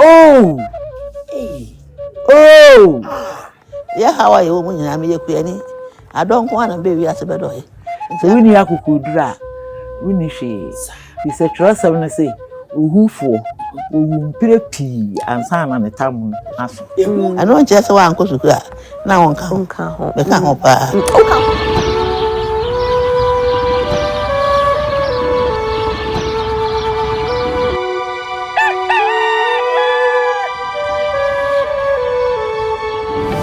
Oh! Oh! Yɛ haw a yɛwɔ mu nyinaa meyɛ kuani. Adɔ nko ara na mebɛɛ wiase bɛdɔe. Sɛ wonni akokoduru a, wonni hwee. Firi sɛ twerɛsɛm no se, Ohufoɔ, ɔwu mprɛ pii ansa na ne tam no aso. Ɛno nkyerɛ sɛ woankɔ sukuu a na wonka ho. Meka ho paa.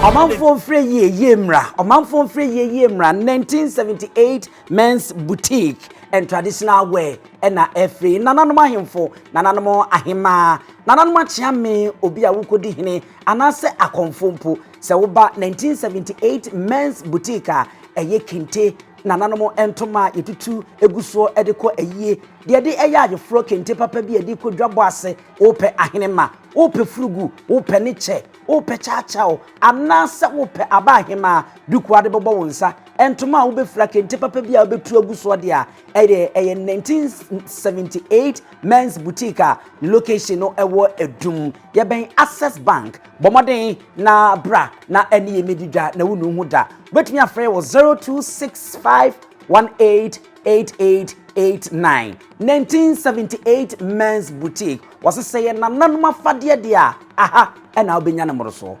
Ɔmanfoɔ mfrɛ yie yie mmra Ɔmanfoɔ mfrɛ yie yie mmra 1978 Men's Boutique and Traditional Wear ɛna ɛfiri nananom ahemfo nananom ahemaa nananom akyeame obi a wokɔdi hene anaasɛ akɔmfo mpo sɛ woba 1978 Men's Boutique a ɛyɛ kente nananom ntoma a yɛtutu gu soɔ de kɔ ayie deɛ ɛde ɛyɛ ayeforɔ kente papa bi a ɛde kɔ dwabɔ ase wopɛ ahenema wopɛ furugu wopɛ ne kyɛ wopɛ kyaakyaaw anaasɛ wopɛ aba ahemaa duku ade bɛbɔ wo nsa ntoma a wobɛfira kente papa bi a wobɛtu agu soɔ deɛ a ɛyɛ ɛyɛ 1978 Men's Boutique a location no ɛwɔ Adum yɛbɛn Access Bank bɔ mmɔden na bra na ɛne yɛ medi dwa na wonu ho da wobɛtumi afrɛ wɔ 0265 188889 1978 Men's Boutique wɔsesɛ yɛ nananom afadeɛ deɛ a aha ɛna wobɛnya no mmorosoɔ.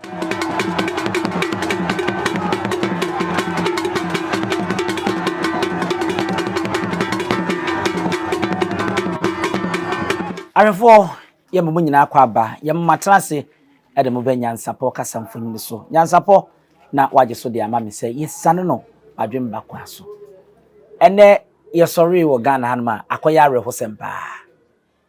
Ahwɛfoɔ yɛ mo nyinaa kɔ aba yɛ mo matena ase ɛde mo bɛ nyansapɔ kasa mfonini so nyansapɔ na wagye so de ama me sɛ yɛsane no adwemba kwan so ɛnɛ yɛsɔree wɔ Ghana hanom a akɔyɛ awerɛhosɛm paa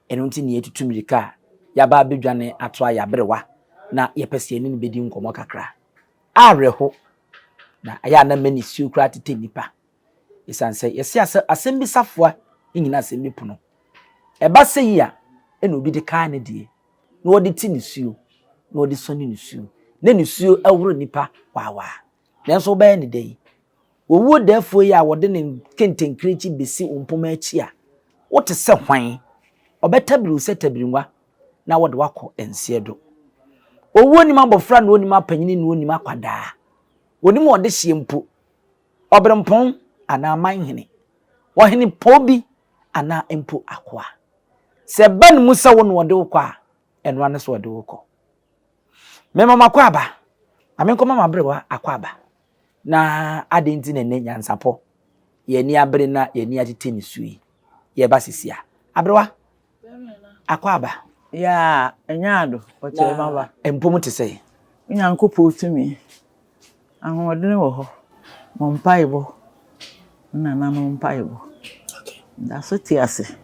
Ɛno nti na yɛatutu mmirika a yɛaba abɛdwane atoa yɛn aberewa na yɛpɛ sɛ yɛne no bɛdi nkɔmmɔ kakra. Awerɛho! Na ɛyɛ a na m'anisuo koraa tetɛ nnipa. Ɛsiane sɛ yɛse asɛ asɛm bi safoa nnyina asɛm bi pono. Ɛba sɛ yi a, ɛna obi de kae ne deɛ, na ɔde te nisuo, na ɔde sɔne nisuo, na nisuo ɛworo nnipa waawaa. Nanso wobɛyɛ ne dɛn? Owuo dɛɛfoɔ yi a wɔde ne kentenkirekyi bɛsi wo mpoma akyi a, wote sɛ hwan? Ɔbɛtabiri wo sɛ tabiringwa na wɔde wo akɔ nseɛ do. Owuo nim abɔfra na ɔnim apanyini na ɔnim akwadaa. Ɔnim ɔdehyeɛ mpo, ɔberempɔn anaa manhene, ɔhenepɔn bi anaa mpo akoa. Sɛ ɛba ne mu sɛ wo na ɔde wo kɔ a, ɛno ara ne sɛ ɔde wo kɔ. Mema mo akwaaba, ma menkɔma m'aberewa akwaaba. Na adɛn nti na ɛnnɛ nyansapɔ, yɛn ani abere na yɛn ani atete nisuo yi, yɛreba sisi a? Aberewa, akwaaba. Yaa, ɛnyɛ ado, ɔkyerɛ maba. Na mpom te sɛ? Onyankopɔn tumi, ahoɔdene wɔ hɔ, mo mpaebɔ, me nananom mpaebɔ. Da so te ase.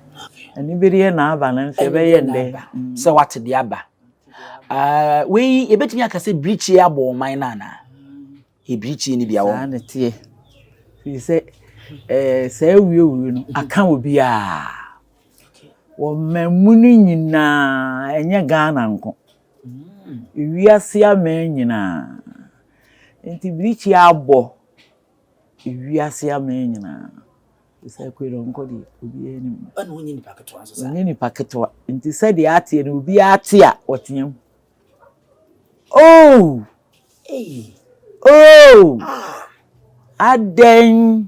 Anibereɛ na aba nanso ɛbɛyɛ ndɛ. Sɛ wate deɛ aba. Uh, wei yɛbɛtumi aka sɛ birikyie abɔ ɔman no anaa? Ebirikyie no bi awɔ. Saa na ɛteɛ. Firi sɛ ɛɛ saa wuiewui no aka obiara. Wɔ mmamu no nyinaa ɛnyɛ Ghana nko. Ewiase aman nyinaa. Nti birikyie abɔ ewiase aman nyinaa. Sɛ Akua Donkor deɛ obiara nim no. Ɛna ɔnyɛ nipa ketewa nso saa. Ɔnyɛ nipa ketewa. Nti sɛdeɛ ateɛ no obiara te a ɔteam. Oh! Hey. Oh! Ah. Adɛn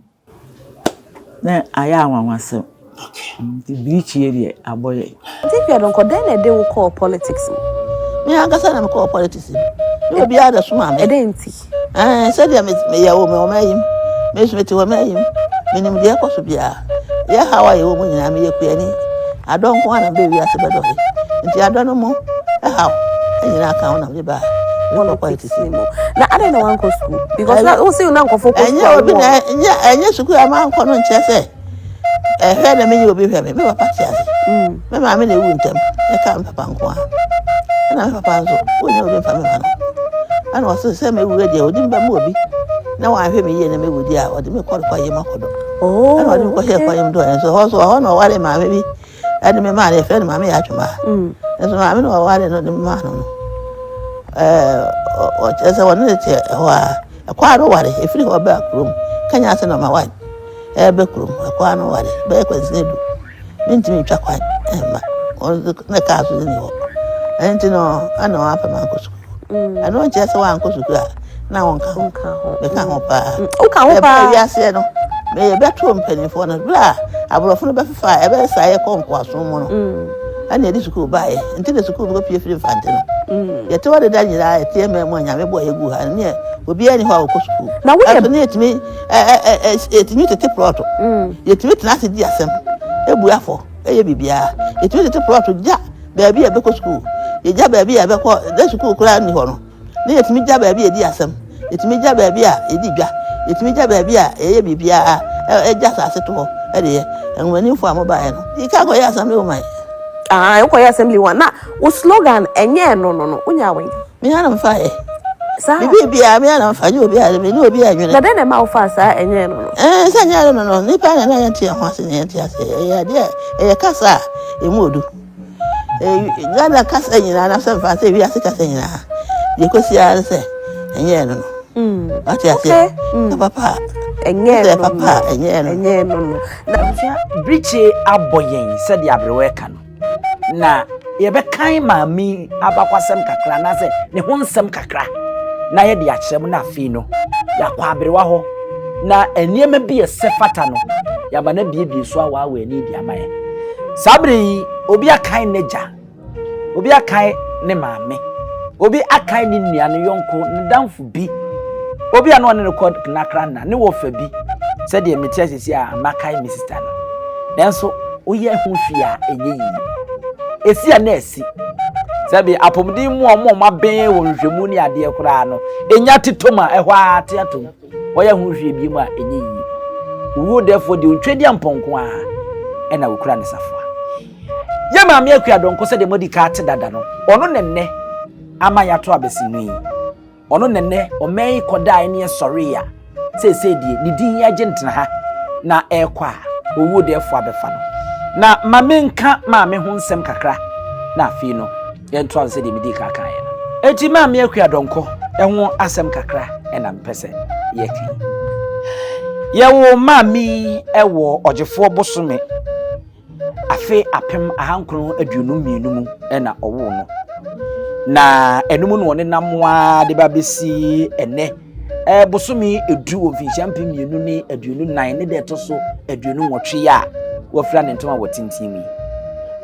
na ayɛ anwanwasɛm. Okay. Nti birikyie deɛ abɔ yɛn. Nti Akua Donkor, dɛn na ɛde wo kɔɔ politics mu? Me ankasa na mekɔɔ politics mu. Ne obiara na somaa me. Ɛdɛn nti? Ɛɛ sɛdeɛ meyɛ wɔ me wɔn ayim. Me nso mete wɔn ayim. Menim deɛ ɛkɔ so biara. Yɛ haw a yɛwɔ mu nyinaa meyɛ kuani. Adɔ nko ara na mebɛɛ wiase bɛdɔe. Nti adɔ no mu ɛhaw nyinaa ka ho na mede baa mekɔ politics mu. Na adɛn na wankɔ sukuu? Because na wo se na nkɔfo kɔ sukuu a obi na ɛnyɛ ɛnyɛ sukuu a mankɔ no nkyerɛ sɛ ɛhwɛ na menye obi hwɛ me. Me papa te ase. Mm. Me maame na ewu ntɛm. Ɛka me papa nko ara. Ɛna me papa nso, wonnya obi mfa me ma no. Ɛna ɔse sɛ mewu deɛ ɔde me bɛma obi na wanhwɛ me yie na mewu deɛ a ɔde me kɔ kwaeɛ mu akɔdɔ. Oh, ɛna ɔde me kɔhyɛ kwaeɛ mu dɔɔ nso hɔ nso hɔ na ɔware maame bi ɛde me maa no yɛfrɛ no maame yɛ atwoma. Mm. Nso maame no ɔware no de me maa no no ɛɛ ɔkyerɛ sɛ ɔne ne te ɛhɔ a ɛkɔ ano ware efiri hɔ baa kurom kanya ase nɔma wan ɛɛbɛ kurom ɛkɔ ano ware bɛyɛ kwansini du. Mentumi ntwa kwan mma. Ɔno nso na kaa so nni hɔ. Ɛno nti no, ɛna wɔapɛ mankɔ sukuu. Ɛno nkyerɛ sɛ woankɔ sukuu a na wonka ho. Meka ho paa. Woka ho paa. Ɛbaa wiaseɛ no, meyɛbɛtoo mpanimfoɔ no berɛ a aborɔfo no bɛfefa a ɛbɛyɛ saa yɛkɔ nkoasom mu no. Ɛna yɛde sukuu baeɛ. Nti na sukuu no kɔpie firi Mfante no. Yɛte hɔ deda nyinaa yɛte mmaa mu a Nyame bɔɔ yɛguu ha no ne obiara ni hɔ a ɔkɔ sukuu. Na woyɛ. Ɛso ne yɛtumi yɛtumi tete plɔto. Yɛtumi tena ase di asɛm, ebu afɔ, ɛyɛ biribiara. Yɛtumi tete plɔto gya baabi a yɛbɛkɔ sukuu, yɛgya baabi a yɛbɛkɔ, na sukuu koraa nni hɔ no, na yɛtumi gya baabi a yɛdi asɛm, yɛtumi gya baabi a yɛdi dwa, yɛtumi gya baabi a yɛyɛ biribiara, ɛgya asase to hɔ de yɛ. Nhomanimfoɔ a mobaeɛ no, yɛka kɔyɛ assembly woman. Ah, wokɔyɛ assembly woman. Na wo slogan ɛnyɛ ɛno no no, wonya wɛn? Me ara na mefaeɛ. Saa. Me biribiara me ara na mefa, nyɛ obi a me ne obi a nwene. Na dɛn na ɛma wofaa saa ɛnyɛ ɛno no? Ɛɛ sɛ ɛnyɛ ɛno no no, nnipa na na yɛnte yɛn ho ase na yɛnte aseɛ. Ɛyɛ adeɛ a ɛyɛ kasa a ɛmu odu. Ghana kasa nyinaa na sɛ mfa sɛ wiase kasa nyinaa deɛ kɔsi ara ne sɛ ɛnyɛ ɛno no. Wate aseɛ? Sɛ papa a ɛnyɛ sɛ ɛno papa a ɛnyɛ ɛno. Ɛnyɛ ɛno no. Na abusua birikye abɔ yɛn sɛdeɛ aberewa ɛka no. Na yɛbɛkan maame yi abakwasɛm kakra anaasɛ ne ho nsɛm kakra na yɛde akyerɛ mu na afei no yɛakɔ aberewa hɔ na nneɛma bi a ɛsɛ fata no yɛama no abiebie so awaawaa ani de ama yɛn. Saa bere yi obi akan n'agya, obi akan ne maame, obi akan ne nua, ne yɔnko, ne damfo bi, obi a na ɔne no kɔ nakra nna, ne wɔfa bi, sɛdeɛ mete asisi a makae me sista no. Nanso woyɛ ho hwee a ɛnyɛ yie. Esi a na asi. Sɛbi apɔmuden mu a wɔn a wɔabɛn wɔ nhwehwɛmu ne adeɛ koraa no, enya tetom a ɛhɔ ara te atom. Wɔyɛ ho hwee bi mu a ɛnyɛ yie. Owuo dɛfoɔ deɛ ɔntwa di ampɔnko ara ɛna wɔkura ne safoa. Yɛ maame Akua Donkor sɛdeɛ moadi ka ate dada no, ɔno na nnɛ ama yɛato abasinu yi. Ɔno na nnɛ ɔman yi kɔdaeɛ ne ɛsɔree a seesei deɛ ne din agye ntena ha na ɛrekɔ a owuo dɛɛfoɔ abɛfa no. Na ma menka maame ho nsɛm kakra na afei no yɛntoa so sɛdeɛ medii kan kaeɛ no. Enti Maame Akua Donkor ho asɛm kakra na mepɛ sɛ yɛka yi. Yɛwoo maame yi wɔ Ɔgyefoɔ bosome Afe 1952 mu na ɔwoo no, na ɛno mu na ɔnenam ara de ba bɛsi ɛnɛ bosome edu wɔ mfinhyia 2024 ne da ɛtɔ so 28 yi a wafira ne ntoma wɔ tenten mu yi.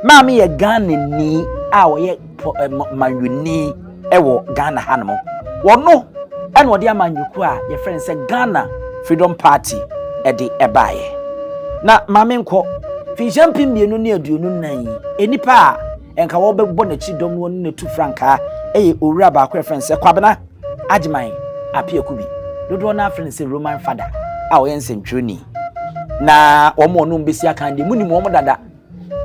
Maame yɛ Ghanani a ɔyɛ manyɔni wɔ Ghana hanom. Wɔno ɛna ɔde amanyɔkuo a yɛfrɛ no sɛ Ghana Freedom Party ɛde ɛbaeɛ. Na maame nkɔ mfinhyia 2024 yi, nnipa a nka wɔbɛbɔ n'akyi dɔm no ne n'atu frankaa ɛyɛ owura baako a yɛfrɛ no sɛ Kwabena Agyeman Appiah-Kubi. Dodoɔ no ara frɛ no sɛ Roman Fada a ɔyɛ nsɛntwerɛni. Na wɔn a ɔno bɛsi akan deɛ munim wɔn dada.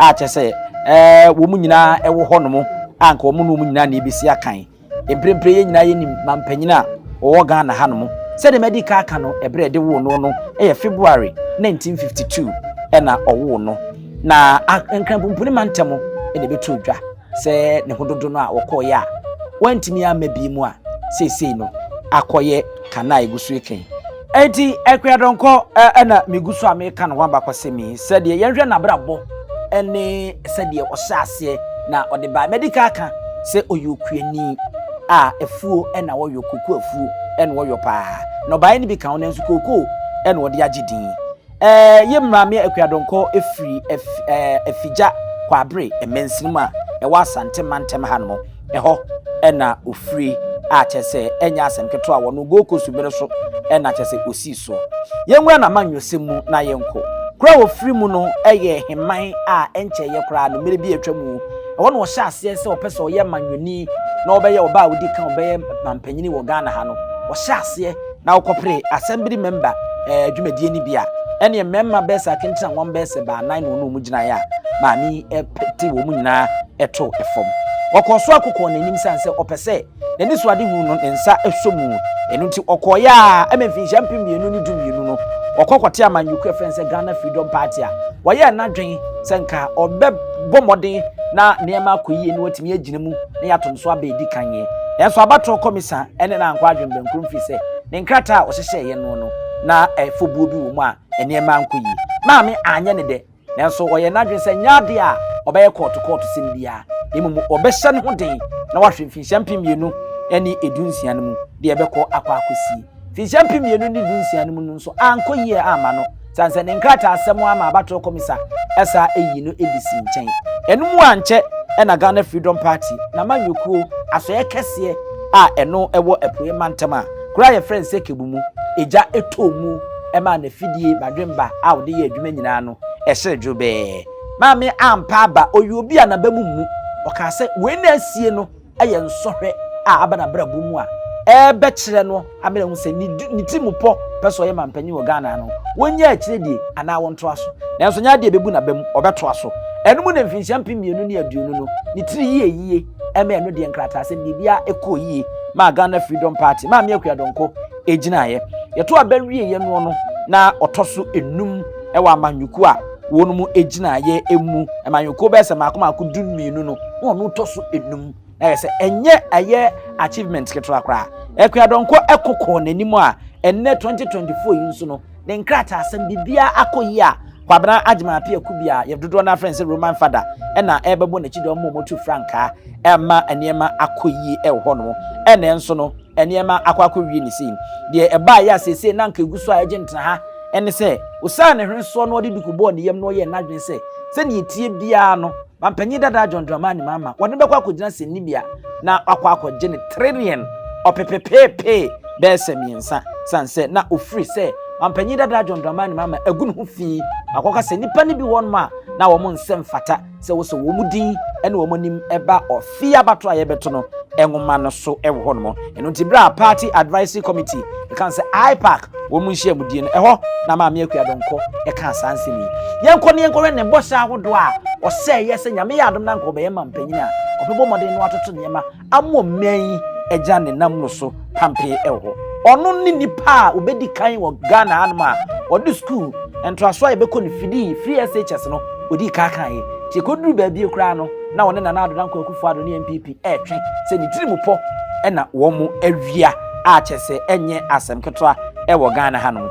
a kyerɛ sɛ ɛɛ wɔn nyinaa wɔ hɔnom a nka wɔn ne wɔn nyinaa na ebesi akan. Mprempren yɛn nyinaa yɛnim mampanyin a wɔwɔ Ghana hanom. Sɛdeɛ madi ka aka no, ɛberɛ a yɛde woo no no yɛ February 1952 ɛna ɔwoo no. Na Nkranpumpuni mantam na ɛbɛtoo dwa sɛ ne ho dodo no a wɔkɔeɛ a wɔantumi amma bi mu a seesei no akɔyɛ kan a ɛgu so reka yi. Enti Akua Donkor na megu so a meka ne ho abakɔsɛm yi, sɛdeɛ yɛnhwɛ n'abrabɔ ne sɛdeɛ ɔhyɛ aseɛ na ɔde baeɛ. Madi kan aka sɛ ɔyɛ okuani a afuo na ɔyɔ, kooko afuo na ɔyɔ paa. Nnɔbaeɛ no bi ka ho nanso kooko na ɔde agye din. Yɛ Maame Akua Donkor firi Afigya Kwabre mansini mu a ɛwɔ Asante mantam hanom. Ɛhɔ na ofiri a kyerɛ sɛ ɛnyɛ asɛm ketewa wɔ no Gold Coast bere so na kyerɛ sɛ osii soɔ. Yɛnwura n'amanyɔsɛm mu na yɛnkɔ. Kuro a ofiri mu no yɛ Heman a ɛnkyɛeɛ koraa no mmerɛ bi a atwa mu. Ɛhɔ na ɔhyɛ aseɛ sɛ ɔpɛ sɛ ɔyɛ amanyɔni na ɔbɛyɛ ɔbaa a ɔdi kan ɔbɛyɛ mampanyini wɔ Ghana ha no. Ɔhyɛ aseɛ na ɔkɔpere Assembly member eh, dwumadie no bi a ɛneɛ mmarima bɛyɛ sɛ akentena wɔn bɛyɛ sɛ baanan na wɔne wɔn gyinaeɛ a maame yi te wɔn nyinaa too fam. Ɔkɔɔ so akokɔɔ n'anim sane sɛ ɔpɛ sɛ n'anisoadehu no ne nsa sɔ mu. Ɛno nti ɔkɔeɛ a ɛma mfinhyia 2012 no ɔkɔ kɔte amanyɔkuo a ɛfrɛ no sɛ Ghana Freedom Party a wɔyɛɛ n'adwene sɛ nka ɔbɛbɔ mmɔden na nneɛma akɔ yie na watumi agyina mu na yɛato no so aba edi kan yɛ. Nanso abatoɔ kɔmisa ne no ankɔ adwene bɛnkoro mfiri sɛ ne nkrataa a ɔhyehyɛeɛ no no na ɛfɔbuo bi wɔ mu a nneɛma ankɔ yie. Maame anyɛ ne dɛ. Nanso ɔyɛɛ n'adwene sɛ ɛnyɛ ade a ɔbɛyɛ kɔɔto kɔɔto sɛm biara. Na mmom ɔbɛhyɛ ne ho den na wahwɛ mfinhyia 2016 no mu deɛ ɛbɛkɔ akɔ akɔsie. Mfinhyia 2016 no mu no nso ankɔ yie amma no sane sɛ ne nkrataasɛm ama abatoɔ kɔmisa ɛsa ayi no de si nkyɛn. Ɛno mu ankyɛ ɛna Ghana Freedom Party n'amanyɔkuo asɔeɛ kɛseɛ a ɛno ɛwɔ Apueɛ mantam a kuro a yɛfrɛ no sɛ Kebu mu egya tɔɔ mu maa n'afidie badwemba a ɔde yɛ adwuma nyinaa no ɛhyeree dworobɛɛ. Maame ampa aba, ɔyɛ obi a n'aba mu mmu. Ɔkaa sɛ wei na asie no yɛ nsɔhwɛ a aba n'abrabɔ mu a ɛrebɛkyerɛ no ama ahu sɛ ne ne tirimupɔ pɛ sɛ ɔyɛ mampanyin wɔ Ghana no, wɔnyɛ akyire die anaa wɔntoa so. Nanso nyɛ adeɛ a ɛbɛbu n'aba mu, ɔbɛtoa so. Ɛno mu na mfinhyia 2020 no, ne tiri yɛɛ yie ma ɛno deɛ nkrataasɛm biribiara kɔɔ yie maa Ghana Freedom Party, Maame Akua Donkor gyinaeɛ. Yɛto aba wieeɛ noɔ no, na ɔtɔ so enum wɔ amanyɔkuo a wɔn gyinaeɛ mu. Amanyɔkuo bɛyɛ sɛ mmaako mmaako 12 no, na ɔno tɔ so enum. Na yɛ sɛ ɛnyɛ ɛyɛ achievement ketewa koraa. Akua Donkor ɛko kɔɔ n'anim a ɛnnɛ 2024 yi nso no, ne nkrataasɛm biribiara akɔ yie a Kwabena Agyemang Appiah Kubi a yɛ dodoɔ no ara frɛ no sɛ Roman Fada ɛna ɛrebɛbɔ n'akyi dɔm ma wɔatu frankaa ɛma nneɛma akɔ yie ɛwɔ hɔnom. Ɛnɛ nso no, nneɛma akɔ akɔwie ne sei. Deɛ ɛbaeɛ a seesei na anka ɛgu so a ɛgye ntenaha ne sɛ, ɔsiane ne hwene soɔ na ɔde duku bɔɔ ne yam na ɔyɛɛ n'adwene sɛ, sɛdeɛ ɛteɛ biara no, Mampanyin dada John Dramani Mahama, wɔde no bɛkɔ akɔgyina sɛnnibea na wakɔ akɔgye ne trillion ɔpepepeepee bɛyɛ sɛ mmiɛnsa, sane sɛ na ɔfiri sɛ Mampanyin dada John Dramani Mahama agu ne ho fi, wakɔka sɛ nnipa no bi wɔ hɔnom a na wɔn nsɛm mfata sɛ wɔsɔ wɔn din ne wɔn anim ba ɔfe abatoɔ a yɛbɛto no nwoma no so wɔ hɔnom. Ɛno nti berɛ a Party Advisory Committee ɛka sɛ IPAC wɔn nhyiamudie no, ɛhɔ na Maame Akua Donkor ɛkaa saa nsɛm yi. Yɛnkɔ ne yɛnkɔhwɛ ne bɔhyɛ ahodoɔ a ɔhyɛeɛ sɛ Nyame yɛ adom na anka ɔbɛyɛ mampanyin a, ɔbɛbɔ mmɔden na watoto nneɛma ama ɔman yi agya ne nam no so pampee wɔ hɔ. Ɔno ne nipa a ɔbɛdi kan wɔ Ghana hanom a ɔde sukuu ntoasoɔ a yɛbɛkɔ no fidii, free SHS no, ɔdii kan kaeɛ. Nti ɛkɔduru baabi koraa no, na ɔne Nana Addo Dankwa Akufo-Addo ne NPP ɛretwe sɛ ne tirim pɔ na wɔn awia a kyerɛ sɛ ɛnyɛ asɛm ketewa wɔ Ghana hanom.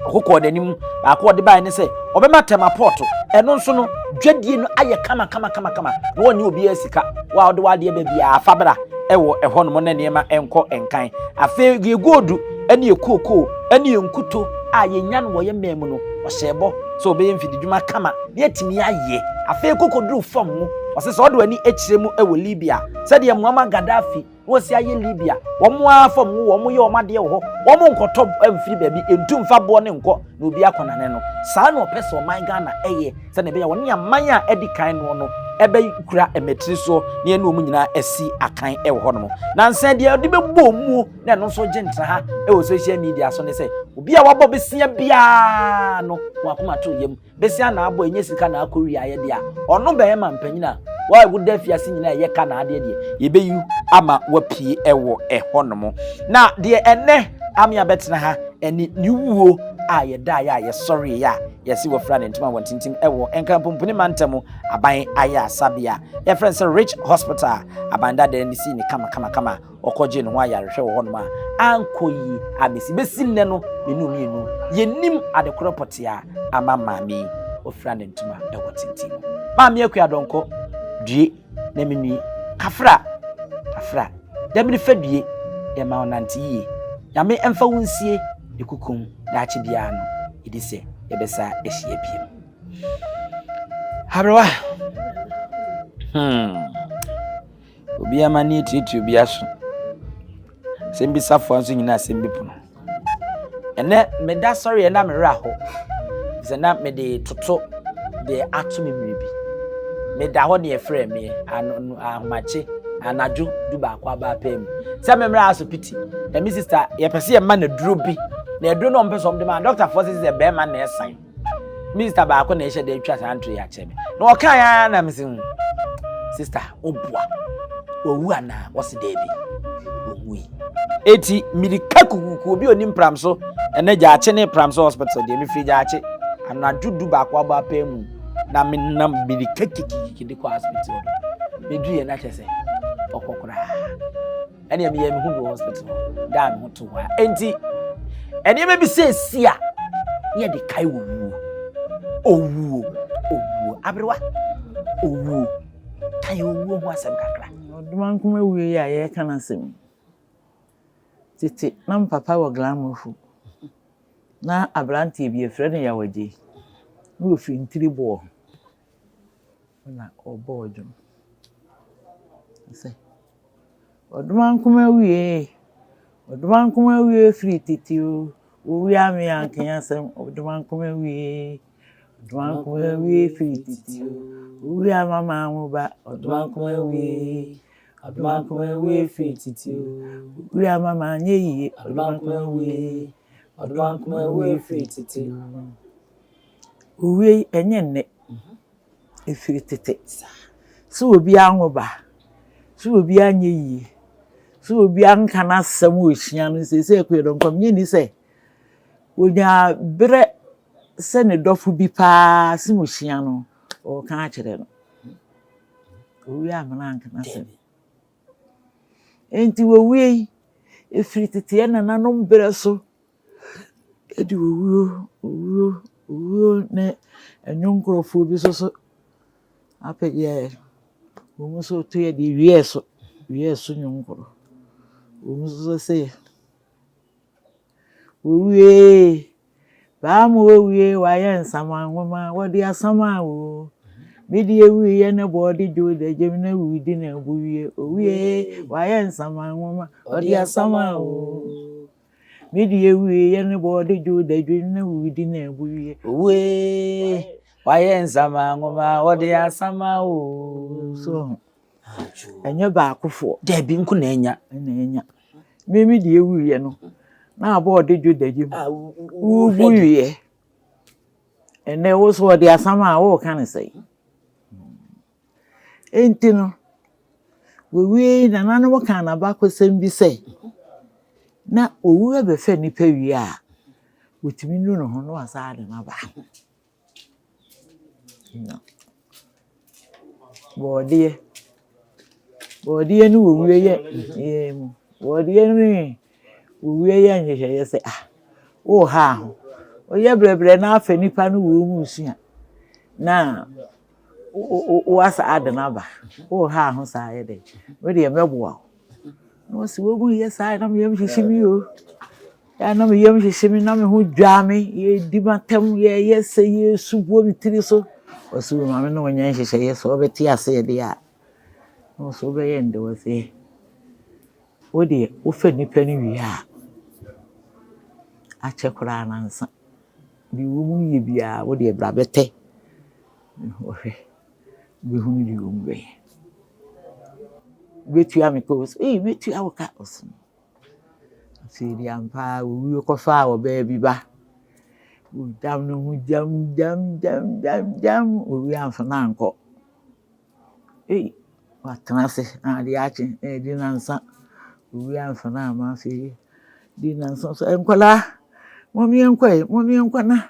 Ɔkokɔɔ n'anim baako a ɔde baeɛ ne sɛ ɔbɛma Tema pɔɔto ɛno nso no dwadie no ayɛ kama kama kama kama na wɔnyɛ obiara sika wo a wode w'adeɛ ba biara fa bra ɛwɔ ɛhɔnom na nneɛma nkɔ nkan. Afei yɛ goodu ne yɛ kookoo ne yɛ nkuto a yɛnya no wɔ yɛn man mu no ɔhyɛɛ bɔ sɛ ɔbɛyɛ mfididwuma kama na yɛatumi ayɛ. Afei kɔkɔduru fam mu ɔse sɛ ɔde w'ani kyerɛ mu wɔ Libya sɛdeɛ Muammar Gaddafi na wɔsi ayɛ Libya, wɔn ara fam wo, wɔn yɛ wɔn adeɛ wɔ hɔ, wɔn nkɔtɔ mfiri baabi, ntu mfa boɔ ne nkɔ na obi akɔnane no. Saa na ɔpɛ sɛ ɔman Ghana ɛyɛ, sɛdeɛ ɛbɛyɛ wɔne aman a adi kan noɔ no ɛbɛkura mmatiri soɔ na yɛne wɔn nyinaa asi akan wɔ hɔnom. Nansa deɛ ɔde bɛbɔ mu na ɛno nso gye ntra ha wɔ social media so ne sɛ obi a wabɔ besia biara no wɔn akoma to yam. Besia na abɔ ɛnyɛ sika na akɔ wiaeɛ deɛ a, ɔno bɛyɛ ma mpanyin a woda afiase nyinaa ɛyɛ ka na adeɛ deɛ yɛbɛyi ama wapue ɛwɔ ɛhɔ nom. Na deɛ ɛnɛ ame abɛtena ha ɛne ne wuo a yɛdaeɛ a yɛsɔreeɛ a yɛse wɔfira ne ntoma wɔntintim ɛwɔ Nkranpomponi mantam aban ayɛ asabea yɛfrɛ no sɛ Rich Hospital aban dada ne sii ne kama kama kama. Ɔkɔgyee ne ho ayarehwɛ wɔ hɔnom a ankɔ yie abɛsi bɛsi nnɛ no mene mmienu yɛnnim adekorɔ pɔtee a ama maame yi ɔfira ne ntoma wɔ tenten mu. Maame Akua Donkor due na menue kafra kafra damini fa due yɛma wo nante yie Nyame mfa wo nsie ne kukum daakye biara no yɛdi sɛ yɛbɛsa ahyia biem. Aberewa hmm. Obi amanneɛ tuatua obi aso. Asɛm bi safoa nso nyina asɛm bi pono. Ɛnɛ meda sɔreɛ na me werɛ aho sɛ na mede toto deɛ ato me mmerɛ bi. Meda hɔ ne yɛfrɛ me ahomakye anadwo 11 aba apaa mu sɛ me mmerɛ asopiti na me sista yɛpɛ sɛ yɛma no aduro bi na aduro no ɔmpɛ sɛ ɔmde ma dɔktafoɔ sɛ sɛ bɛrima na ɛsan. Minista baako na ɛhyɛ da atwa saa ntoro yi akyerɛ me. Na ɔka ya na me se hmm, sista woboa. Wawu anaa? Wɔse daabi. Ɔwui. Eti mirika kukuku obi onim pram so ɛnɛ gyaakye ne pram so hospital deɛ mefiri gyaakye anadwo 11 abɔ apaa mu na menam mirika kikikiki de kɔ hospital no meduru yɛ na kyerɛ sɛ ɔkɔ koraa. Ɛnea meyɛ me ho bi wɔ hospital hɔ da a me ho to hɔ a. Enti nneɛma bi sɛ esi a ne yɛde kae wɔ wuo. Owuo, owuo, aberewa, owuo. Ka yɛ owuo ho asɛm kakra. Ɔdomankoma wuo yi a yɛreka no asɛm yi, tete na me papa wɔ Glanmofo. Na aberanteɛ bi yɛfrɛ no Yaw Agyei, na ɔfiri Ntiriboɔ na ɔbɔɔ dwom sɛ, Ɔdomankoma wie, Ɔdomankoma wie firi tete o, owie ame anka asɛm, Ɔdomankoma wie, Ɔdomankoma wie firi tete o, owie ama maa mo ba, Ɔdomankoma wie, Ɔdomankoma wie firi tete o, owie ama maa nyɛ yie, Ɔdomankoma wie, Ɔdomankoma wie firi tete o. Owie yi ɛnyɛ nnɛ. Ɛfiri tete. Sɛ obi anwo ba, sɛ obi anyɛ yie, sɛ obi anka n'asɛm a ɔsua no, seesei Akua Donkor mennye nni sɛ ɔnyaa berɛ sɛ ne dɔfo bi pa ara sɛ ɔhyia no, ɔreka akyerɛ no. Owie amena anka n'asɛm. Enti wɔwie yi, ɛfiri tete yɛn nananom berɛ so de owuo, owuo, owuo ne ɛno nkurɔfoɔ bi nso so apɛdeɛ wɔn nso to yɛ deɛ wiɛ so, wiɛ so nnwom korɔ. Wɔn nso se owie, baa mu owie wayɛ nsaman nwoma wɔde asama o. Me deɛ wuiɛ ne bɔɔde dwo da gyem na wudi na bu wie owie wayɛ nsaman nwoma ɔde asama o. Me deɛ wie yɛ ne bɔɔde dwo da dwo na wudi na ɛbu wie. Owie wayɛ nsama nwoma wɔde asama o. So ho ɛnyɛ baakofoɔ. Daabi nko na anya. Ɛna anya. Me me deɛ wuiɛ no na abɔɔde dwo da dwom wubu wie. Ɛnɛ wo so wɔde asama a wɔreka ne sɛn. Enti no, wɔwiei nananom kaa n'abakɔsɛm bi sɛ, na owu bɛfa nnipa wie a, wɔtumi nu ne ho na wɔasan de no aba. Na bɔɔdeɛ, bɔɔdeɛ ne owuo yɛ yɛn mu. Bɔɔdeɛ ne owuo yɛ nhyehyɛeɛ sɛ ah, woreha ho. Woyɛ brɛbrɛ na afɛ nnipa no wɔ wo mu su a, na woasa ade no aba. Woreha ho saa yɛ dɛn? Me deɛ mɛboa wo. Na ɔsi wɔn mu yɛ saa na me yam hyehye me o. Ya na me yam hyehye me na me ho dwa me. Yɛdi m'atɛm yɛyɛ sɛ yɛsu guo me tiri so. Ɔsi wo maame na ɔnyɛ nhyehyɛeɛ sɛ ɔbɛte aseɛ deɛ a. Na ɔsɛ wobɛyɛ ndɛ ɔsɛ wo deɛ wofa nnipa no wie a akyɛ koraa nansa. Deɛ ɛwɔ mu yie biara wo deɛ bra bɛtɛ. Hwɛ, wobɛhunu deɛ wɔn bɛyɛ. Wobɛtua me ka o, ɔse ei mɛtua wo ka. Ɔse afei deɛ ampa ara owuo kɔfaa ɔbaa bi ba. Ɔgyam ne ho gyam gyam gyam gyam gyam, owie amfa no ankɔ. Ei watena ase na adeɛ akye na adi nnansa, owie amfa no amma afei di nnansa so nkwadaa mom yɛnkɔ ɛ, mom yɛnkɔ na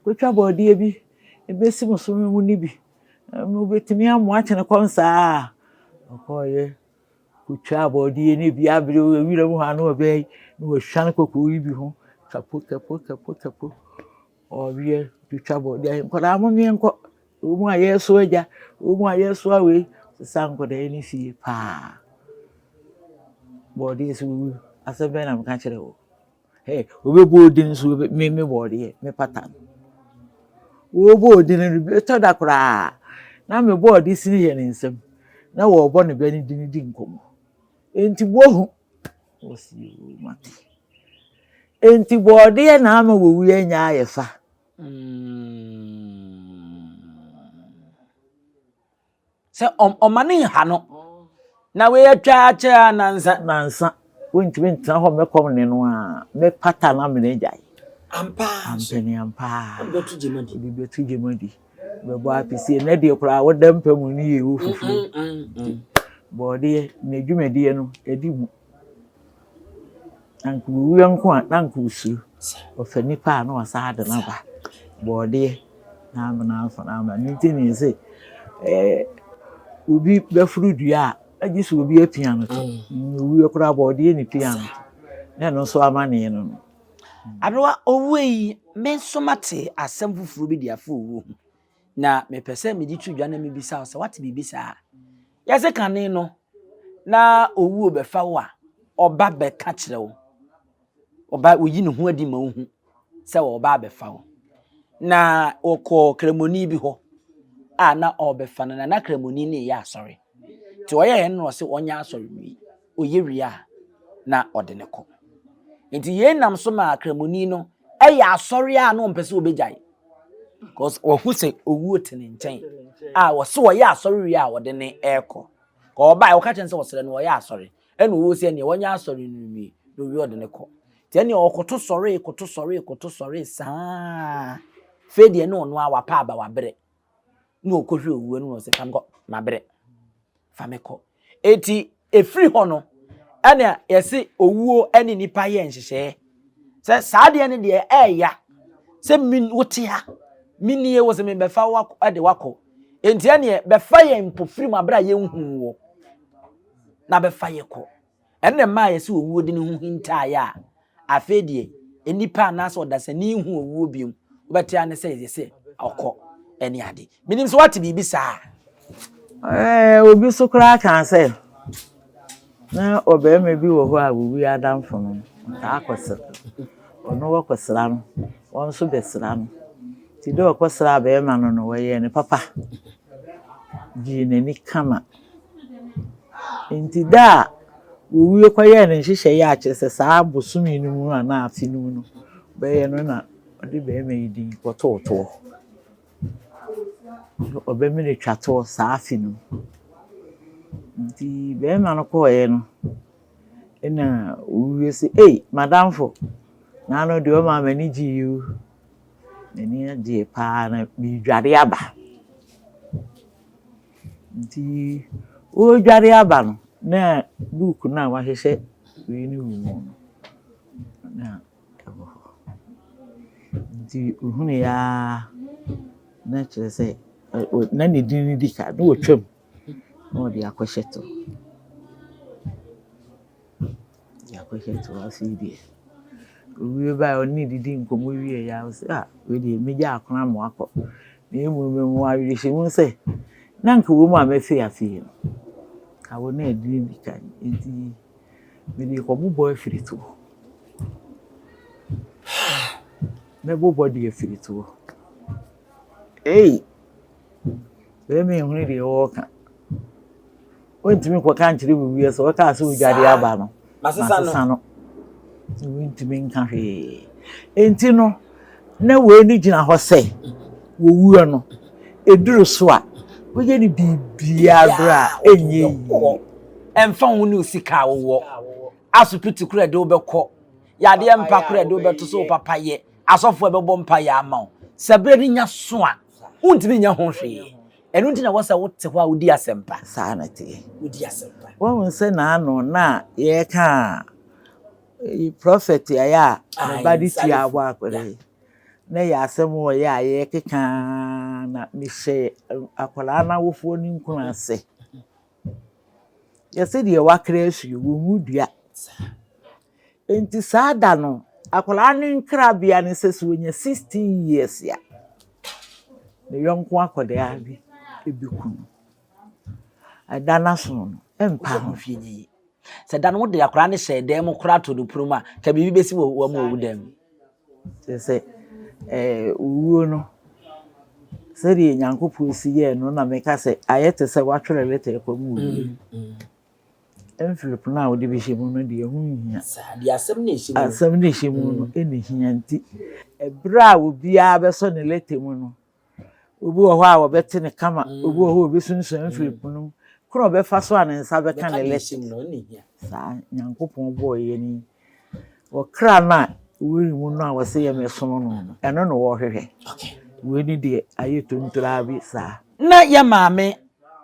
kɔtwa bɔɔdeɛ bi. Ebesi mo so mo ni bi. Mobɛtumi amoa akyene kɔm saa. Ɔkɔeɛ kɔtwaa borɔdeɛ no bi abere wɔ wiram hɔ a na ɔbɛn na wahwane kɔkɔɔ yi bi ho kapo kapo kapo kapo. Ɔweɛ twitwa borɔdeɛ. Nkwadaa mo menkɔ. Wɔn a yɛreso agya, wɔn a yɛresoa wei. Sesa nkwadaa yi ne fie paa. Borɔdeɛ so wuwu. Asɛm bɛn na meka kyerɛ wo? Hey, wobɛbɔ odin nso me me bɔɔdeɛ me pata no. Wɔbɔ odin no ɛtɔ da koraa na me bɔɔde sini yɛ ne nsam na wɔrebɔ ne bɛ ne din di nkɔmmɔ. Enti bohu wɔsi mate. Enti bɔɔdeɛ na ama wɔwu yɛ nya ayɛ fa. Mm. Sɛ ɔma ne nha no na wei atwa akyɛ a nansa. Nansa wontumi ntena hɔ mmɛkɔm ne no a mɛpata no amena agyae. Ampa nso. Ampɛ ne ampa. Ɔde bɛto gyema di. Ɔde bɛto gyema di. Bɛbɔ apesie nɛ deɛ koraa woda mpa mu ne yɛ ɛwɔ fufuo. Bɔɔdeɛ n'adwumadie no ɛdi mu. Anka owia nko a na anka osuro. Ɔfa nipa a na wasan de no aba. Bɔɔdeɛ na amena afa no ama. Ɛno nti na yɛse ɛɛ obi bɛforo dua a, agye sɛ obi apia no to. Mm. Owia koraa bɔɔdeɛ na epia no to. Na ɛno nso amanneɛ no no. Aberewa, owuo yi, me nso mate asɛm foforɔ bi de afa owuo ho. Na mepɛ sɛ mede to dwa na mebisa wo sɛ woate biribi saa? Yɛse kane no, na owuo bɛfa wo a, ɔba bɛka kyerɛ wo. Ɔba oyi ne ho adi ma wohu sɛ ɔba abɛfa wo. Na ɔkɔɔ kramoni bi hɔ a na ɔrebɛfa no, na na kramoni no reyɛ asɔre. Nti ɔyɛɛ no na ɔse ɔnyɛ asɔre nwie. Ɔyɛ wie a, na ɔde no kɔ. Nti yei nam so maa kramoni no ɛyɛ asɔre a na ɔmpɛ sɛ ɔbɛgyae. Because ɔhu sɛ owuo te ne nkyɛn a ɔse ɔyɛ asɔre wie a ɔde ne ɛrekɔ. Ɔbae ɔka kyerɛ no sɛ ɔsrɛ no ɔyɛ asɔre. Ɛna owuo sɛ ɛneɛ wɔnyɛ asɔre no nwie na owie ɔde no kɔ. Nti ɛneɛ ɔkoto sɔree koto sɔree koto sɔree saa. Fei deɛ ne ɔno a wapa aba wabrɛ. Na ɔkɔhwɛ owuo no na ɔsɛ fa me kɔ mabrɛ. Fa me kɔ. Eti efiri hɔ no ɛna yɛse owuo ɛne nipa yɛ nhyehyɛɛ sɛ saa deɛ no deɛ ɛɛya sɛ min wote ha menie wo sɛ mebɛfa wo de wakɔ enti ɛneɛ bɛfa yɛn mpofirim abere a yɛnhu wɔ na bɛfa yɛ kɔ. Ɛno na ɛmaa yɛsɛ owuo de ne ho hintaeɛ a afei deɛ nnipa anaasɛ ɔdasani nhu owuo biom. Wobɛte ara ne sɛ yɛsɛ ɔkɔ ɛne ade. Menim sɛ woate biribi saa. Ɛɛ, obi so koraa kaa sɛ na ɔbarima bi wɔ hɔ a owuo adamfo no, ɔtaa kɔsra ɔno wɔkɔsra no, wɔn nso bɛsra no. Nti dɛ ɔkɔsraa barima no no, wɔyɛɛ no papa, gyee n'ani kama. Enti da a wowie kɔyɛɛ ne nhyehyɛe a kyerɛ sɛ saa bosome no mu anaa afe no mu no bɛyɛ no na ɔde barima yi din kɔtoo toɔ. Ɔbɛmene twa toɔ saa afe no mu. Nti barima no kɔeɛ no, ɛna owie sɛ, ei, madamfo, naano deɛ ɔmaa m'ani gyee o. M'ani agye paa na meredware aba. Nti ɔredware aba no, na book no a wahyehyɛ wei no wɔ mu no, na ɛwɔ hɔ. Nti ɔhunuiɛ ara na kyerɛ sɛ na ne din no di kan, na watwam na ɔde akɔhyɛ to. De akɔhyɛ to afei deɛ, owie baeɛ ɔne no didii nkɔmmɔ wieeɛ a, ɔse ah wei deɛ mɛgya akono ama wakɔ. Na mmom mewɔ awerɛhyɛmu sɛ na anka wɔ mu a mɛfe afei no, ka wo na adi di kan nti mede rekɔbobɔ afiri toɔ. Mɛbobɔ de afiri toɔ. Ei! Bɛrima nhunu deɛ wɔreka. Wontumi nkɔka nkyerɛ wo wie sɛ wɔkaa sɛ wodware aba no. Masesa no. Wontumi nka hwee. Enti no, na wei no gyina hɔ sɛ wɔwuo no, ɛduru so a, woyɛ no biribiara berɛ a ɛnyɛ yie. Ɛmfa ho ne sika a wowɔ, asopiti koro a ɛde wobɛkɔ, yadeɛ mpa koro a ɛde wobɛto so wo papa yɛ, asɔfoɔ a ɛbɛbɔ mpa yɛ ama wo. Sɛ berɛ no nya so a, wontumi nyɛ ho hwee. Ɛno nti na ɛwɔ sɛ wote hɔ a wodi asɛmpa. Saa na ɛteɛ. Wodi asɛmpa. Woahu sɛ n'ano na yɛreka a, prɔfɛt ayɛ a ne ba de tua abɔ akwadaa yi. Na ɛyɛ asɛm wɔ yɛ a yɛrekeka na mehyɛ akwadaa no awofoɔ no nkuran sɛ, yɛse deɛ wakra asuo, wɔnwu dua. Enti saa da no, akwadaa no nkrabea ne sɛ, sɛ ɔnya 16 years a, ne yɔnko akwadaa bi bɛku no. Ɛda no aso no, ɛmpa ho. Hwɛ yie. Sɛ da no wode akwadaa no hyɛ dan mu koraa to no pono mu a, ka biribi bɛsi wɔ wɔn a wɔwu dan mu. Kyerɛ sɛ, ɛɛ owuo no, sɛdeɛ Nyankopɔn si yɛɛ no na meka sɛ ayɛ te sɛ woatwerɛ lɛtɛ rekɔma obi. Envelope no a wode bɛhyɛ mu no deɛ ɛho nhia. Saa, deɛ asɛm no a ɛhyɛ mu no. Asɛm no a ɛhyɛ mu no na ɛhia nti, ɛberɛ a obiara bɛsɔ ne lɛtɛ mu no, obi wɔ hɔ a wɔbɛte no kama, obi wɔ hɔ a ɔbɛsunsuan envelope no mu, kwan a ɔbɛfa so a ne nsa bɛka ne lɛtɛ. Saa Nyankopɔn bɔɔ yɛn yi, ɔkra no a ɛwɔ ne mu no a wɔse yɛmmɛsom no no, ɛno na ɔrehwehwɛ. Wei ne deɛ ayɛ tontoraa bi saa. Na yɛ maame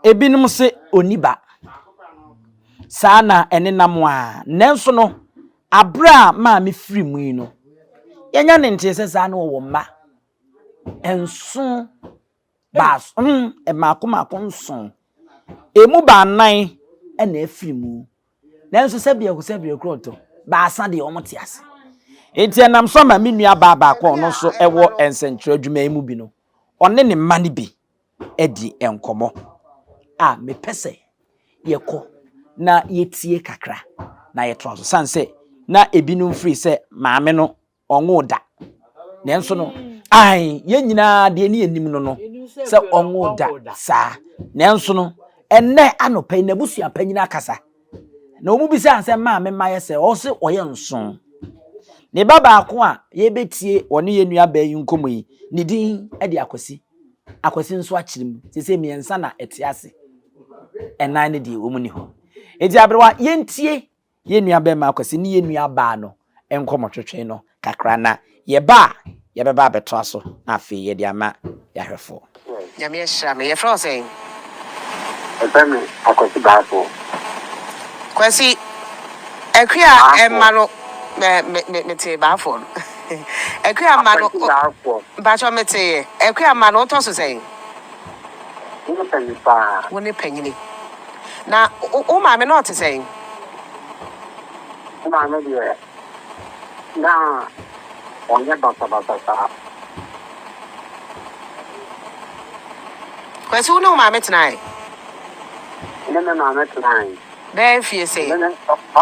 Ebinom se onni ba. Saa na ɛnenam a. Nanso no, bere a maame firi mu yi no, yɛanya ne ntee sɛ saa na ɔwɔ mma nson, baason, mmaako mmaako nson. Emu baanan na afiri mu. Nanso sɛ biako sɛ biako ɔtɔ, baasa deɛ wɔte ase. Enti ɛnam so ama me nua baa baako a ɔno nso wɔ nsɛnkyerɛ adwuma yi mu bi no, ɔne ne mma no bi adi nkɔmmɔ a mepɛ sɛ yɛkɔ na yɛtie kakra na yɛtoa so sane sɛ na ebinom firi sɛ maame no ɔnwoo da. Nanso no, ae, yɛn nyinaa deɛ ne yɛnim no no sɛ ɔnwoo da saa. Nanso no, ɛnnɛ anɔpa yi n'abusua panyin akasa. Na wɔn bisa sɛ maame ma yɛ sɛ ɔse ɔyɛ nson. Ne ba baako a yɛbɛtie ɔne yɛn nua baa yi nkɔmmɔ yi, ne din de Akwasi. Akwasi nso akyerɛ mu. Sese mmiɛnsa na ɛte ase. Ɛnan no deɛ wɔn ni hɔ. Enti aberewa yɛntie Yɛn nuabarima Akwasi ne yɛn nuabaa no nkɔmmɔtwetwe no kakra na yɛba a, yɛbɛba abɛtoa so na afei yɛde ama yɛn ahwɛfoɔ. Nyame ahyira me. Yɛfrɛ wo sɛn? Yɛfrɛ me Akwasi Baafoɔ. Kwasi, Akua mma no, me, me, me, metee Baafoɔ no. Akua mma no, Akwasi Baafoɔ. Mpakyɛw meteeɛ. Akua mma no, wotɔ so sɛn? Wo ne panyin paa. Wo ne panyini. Na wo maame na ɔte sɛn? Me maame deɛ, na ɔnyɛ basabasa saa. Kwasi, wo ne wo maame tenae? Me ne me maame tenae. Bɛyɛ mfie sɛn? Me ne,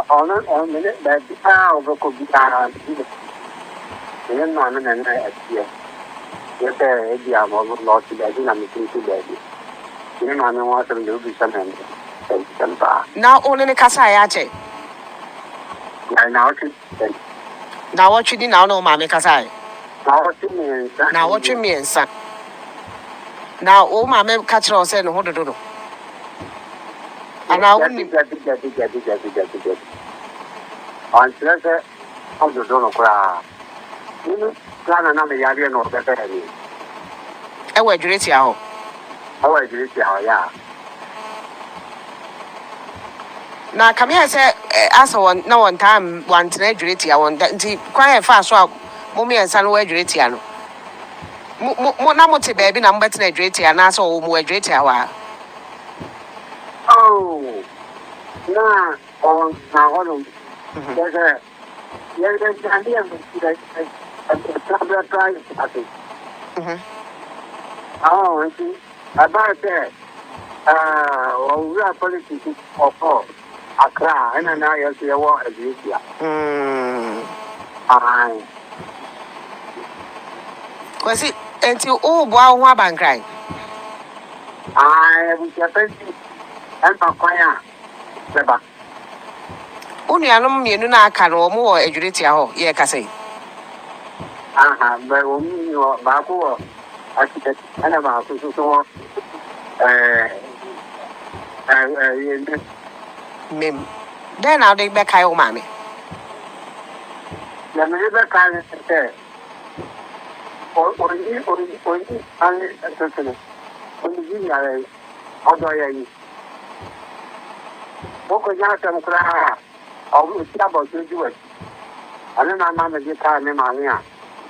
ɔno, me ne, baabiara a ɔbɛkɔ biara, me ne me maame na na ɛteɛ. Nyɛ sɛ ebia ɔte baabi na me nso mete baabi. Me maame ho asɛm deɛ wobisa me a ntɛmntɛm paa. Na wo ne no kasaeɛ akyɛ? Na nnawɔtwe mmiɛnsa ni. Nnawɔtwe ni na wo ne wo maame kasaeɛ? Nnawɔtwe mmiɛnsa nie. Nnawɔtwe mmiɛnsa. Na wo maame ka kyerɛɛ wo sɛ ne ho dodo no? Anaa wonnim? Dabi, dabi, dabi, dabi, dabi, dabi. Wankyerɛ sɛ ho dodo no koraa. Me no koraa na na me yareɛ na ɔbɛbɛɛ me. Ɛwɔ Adwiritia hɔ. Ɛwɔ Adwiritia hɔ, yeah. Na kame ayɛ sɛ asɛ wɔn na wɔntaa wɔantena Adwiritia wɔn da nti kwan a ɛfaa so a mo mmiɛnsa no wɔ Adwiritia no mo mo mo na mote baabi na mobɛtena Adwiritia anaasɛ ɔwɔ mo wɔ Adwiritia hɔ ara? Oh, na ɔntena hɔnom. Kyerɛ sɛ Yɛn aduane a yɛtra berɛ ase. Ɔɔ nti ɛbaa sɛ ɔwura politics ɔkɔɔ Accra ɛna na yɛn nso yɛwɔ Aduasia. Ae. Kwasi, nti woboa wo ho aba Nkran? Ae, abusua panyin ɛma kwan a bɛba. Wo nuanom mmienu no a aka no, wɔn wɔ Adwiritia hɔ, yɛrekasa yi? Aha, bɛ wɔn mu wɔ baako wɔ Akyɛ, ɛna baako nso so wɔ ɛɛ ɛɛ Mem. Mem. Dɛn na wode bɛkae wo maame? Deɛ mede bɛkae no ne sɛ, ɔnyi ɔnyi ɔnyi ane totene, ɔnyi yare. Ɔdɔ yɛn. Wokonya asɛm koraa a, ɔsi abɔso di w'akyi. Ɛno na ama mede kae me maame a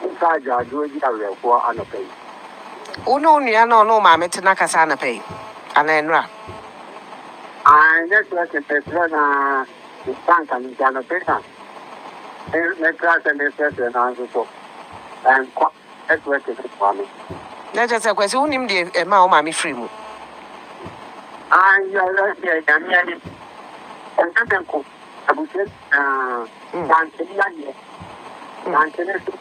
mefa agyaadwoɔ di awerɛhoɔ anɔpa yi. Wo ne wo nua no a ɔne wo maame te no akasa anɔpa yi anaa nnora? Ae, network mefrɛ no ara, me nsa nka no nti anɔpa yi na metra sɛ mefrɛfrɛ no ara nso so ɛnkɔ. Network no boa me. Na kyerɛ sɛ Kwasi wonim deɛ ɛmaa wo maame firii mu? Ae deɛ Nyame anim. Ɛnyɛ me nko, abusua nyinaa. Yɛante ne yadeɛ. Yɛante ne so.